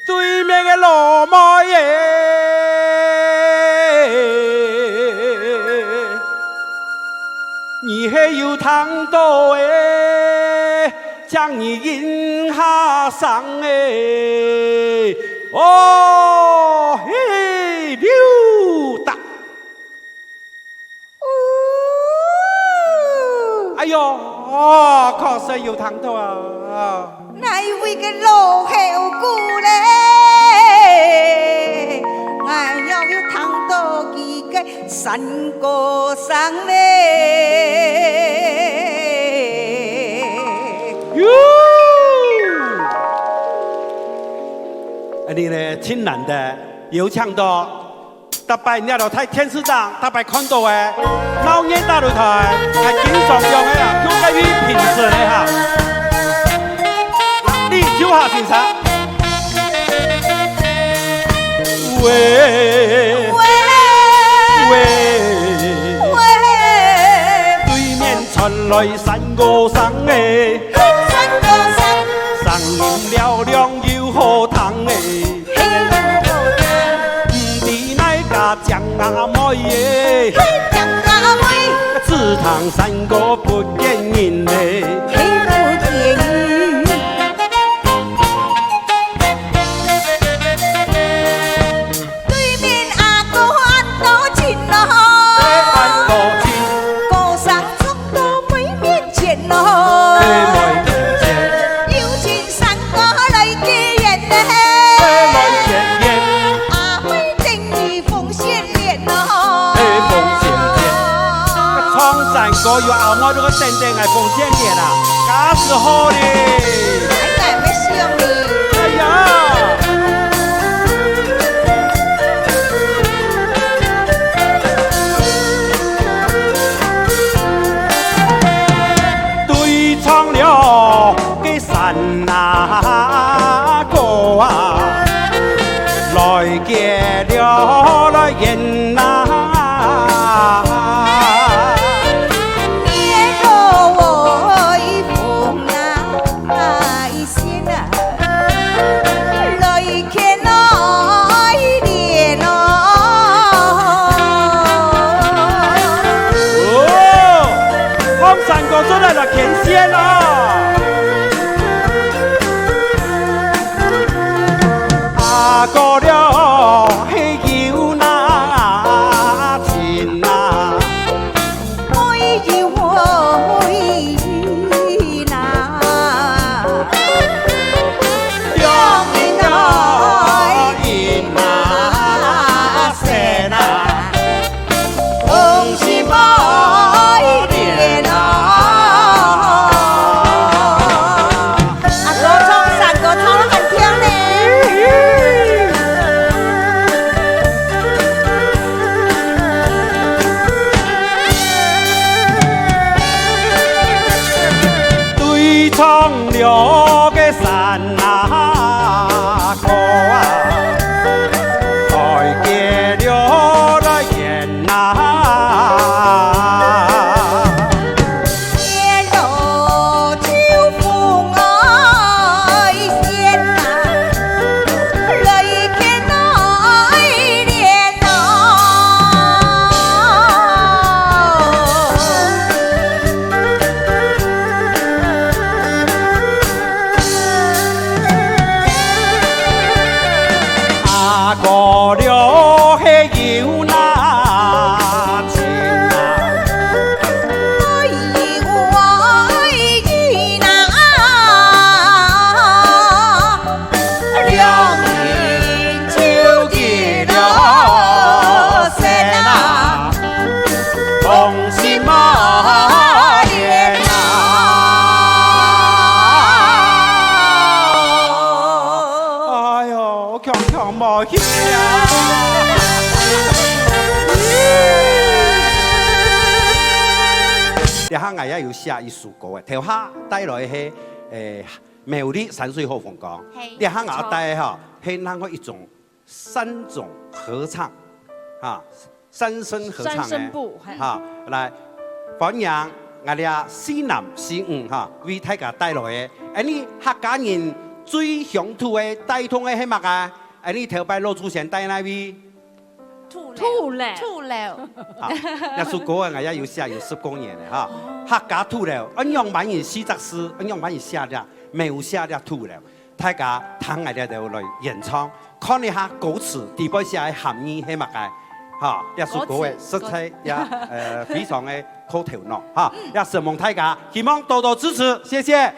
對面个老妹耶，你係有聽到欸？ 請你應下聲欸。哦，嘿，溜達。哎喲，哦，確實有聽到啊。哪一位个老後牯咧？𠊎也有聽到佢个 山歌聲咧。喲！恁呢呢，盡難得，有請到逐擺這兜在電視上逐擺看到个鬧熱大擂台，還經常用个啊，用个去評審个哈。李秋霞先生。 喂，喂，喂，對面傳來山歌聲欸，山歌聲，聲音嘹亮又好聽欸，係好聽，毋知哪家靚阿妹欸，靚阿妹，只聽山歌不見人欸，係不見人。 對面阿哥恁多情咯，哎，恁多情。歌聲唱到妹面前咯，哎，妹面前。有情山歌來結緣呢，哎，來結緣。阿妹等於鳳仙蓮咯，哎，鳳仙蓮。唱山歌有阿妹，如果等等來鳳仙蓮啊，該時候呢？哎，哪會想呢？ 哎呀！對唱了个山歌啊，來結了來緣啊。哦，唱山歌做得來牽線哦。啊，過了係有那情啊。 阿哥唱山過了係有那情啊。有愛意哪，兩人就結了舌啊。 同心啊，哎喲，強強無去啊！這下𠊎也有寫一首歌誒，頭下帶來係，誒，苗栗山水好風光。係，這下𠊎帶吼，係另外一種 三種合唱，哈，三聲合唱呢。三聲部，嘿。哈，來，歡迎𠊎這四男四女哈，為大家帶來个，恁呢客家人最鄉土个帶動个係麼个？恁呢頭擺老祖先帶哪位？土樓。土樓。土樓。哈，這首歌啊，𠊎也有寫有十過年了哈。哦。客家土樓，恁樣般人四隻字，恁樣般人寫了，描寫了土樓。 大家聽𠊎這兜來演唱，看一下歌詞底背寫个含義係麼个。哈，這首歌个實在也，呃，非常个可頭腦哈，也承蒙大家，希望多多支持，謝謝。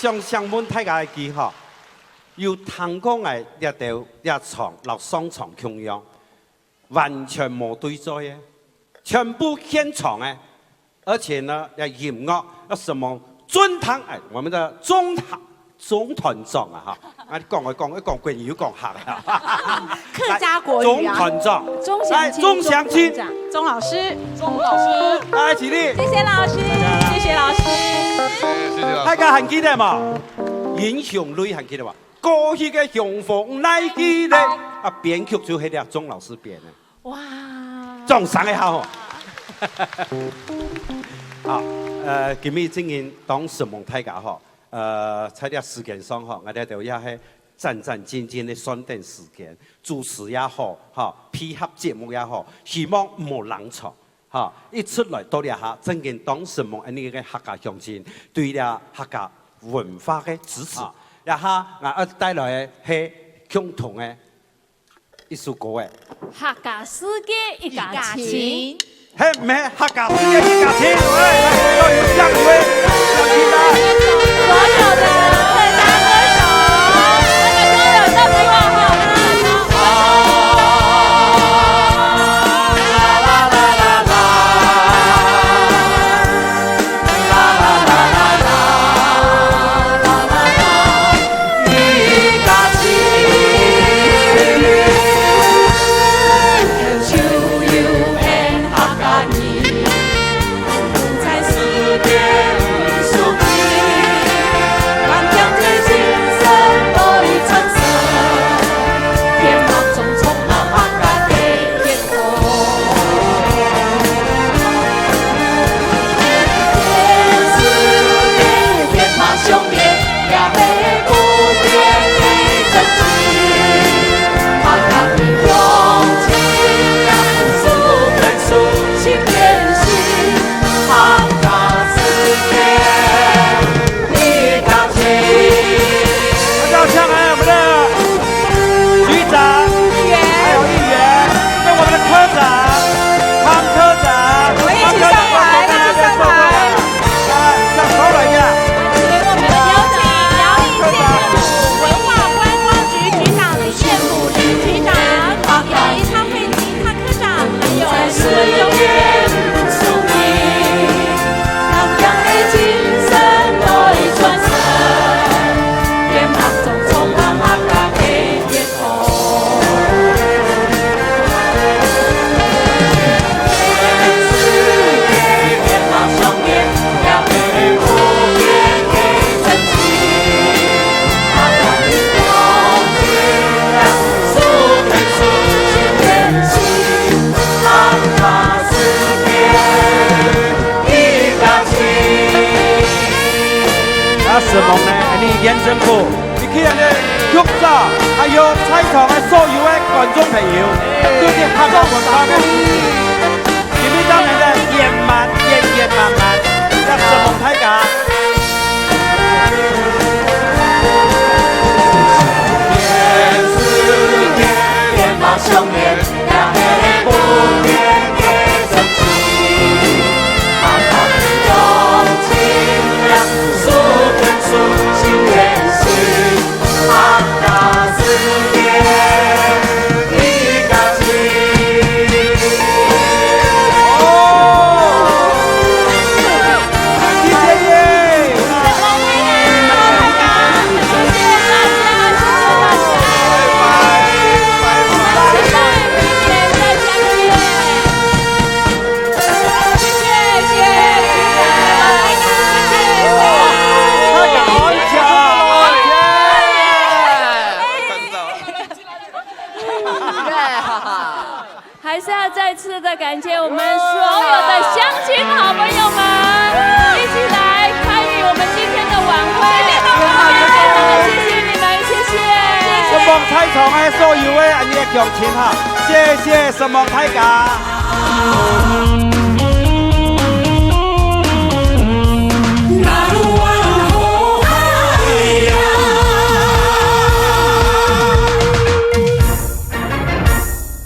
想，想問大家一句吼，有聽過𠊎這兜這場摎上場共樣，完全無對嘴个，全部現場个，而且呢，這音樂，這什麼中堂，哎，我們的中堂，中團長啊，哈，啊，你講我講，講國語又講客啊。客家國語啊。中團長，鍾祥清，來，鍾祥清，鍾團長，鍾老師，鍾老師，來，起立。謝謝老師，謝謝老師。謝謝老師。大家還記得無？英雄淚還記得無？過去个雄風來記得啊，編曲就係這鍾老師編个。哇，掌聲一下吼。好，呃，今日真正當承蒙大家吼，呃，在這時間上吼，𠊎兜也係戰戰兢兢个算等時間，主持也好，吼，配合節目也好，希望毋好冷場，吼，一出來到這下，真正當承蒙恁呢个客家鄉親對這客家文化个支持。這下𠊎愛帶來个係共同个一首歌誒。客家世界一家親。係毋係客家世界一家親？哎，來，到有這位，有這位。所有的客家歌手，那個歌有到地方哈，我們很高興。要掌聲來，我們的局長，還有議員，跟我們的科長、湯科長、我們一起上台，一起上台。來，掌聲來一下。請我們的邀請苗栗縣政府文化觀光局局長李彥祖李局長，以及湯慧金湯科長，還有蘇文忠先生。啊，承蒙呢，恁呢縣政府，你去恁呢局長，還有在場个所有个觀眾朋友，對這客家文化个，今日當然个圓滿，圓圓滿滿，也承蒙大家。 还是要再次的感谢我们所有的乡亲好朋友们，一起来参与我们今天的晚会。谢谢你们，谢谢。承蒙在場个所有个恁呢个鄉親哈，謝謝承蒙大家。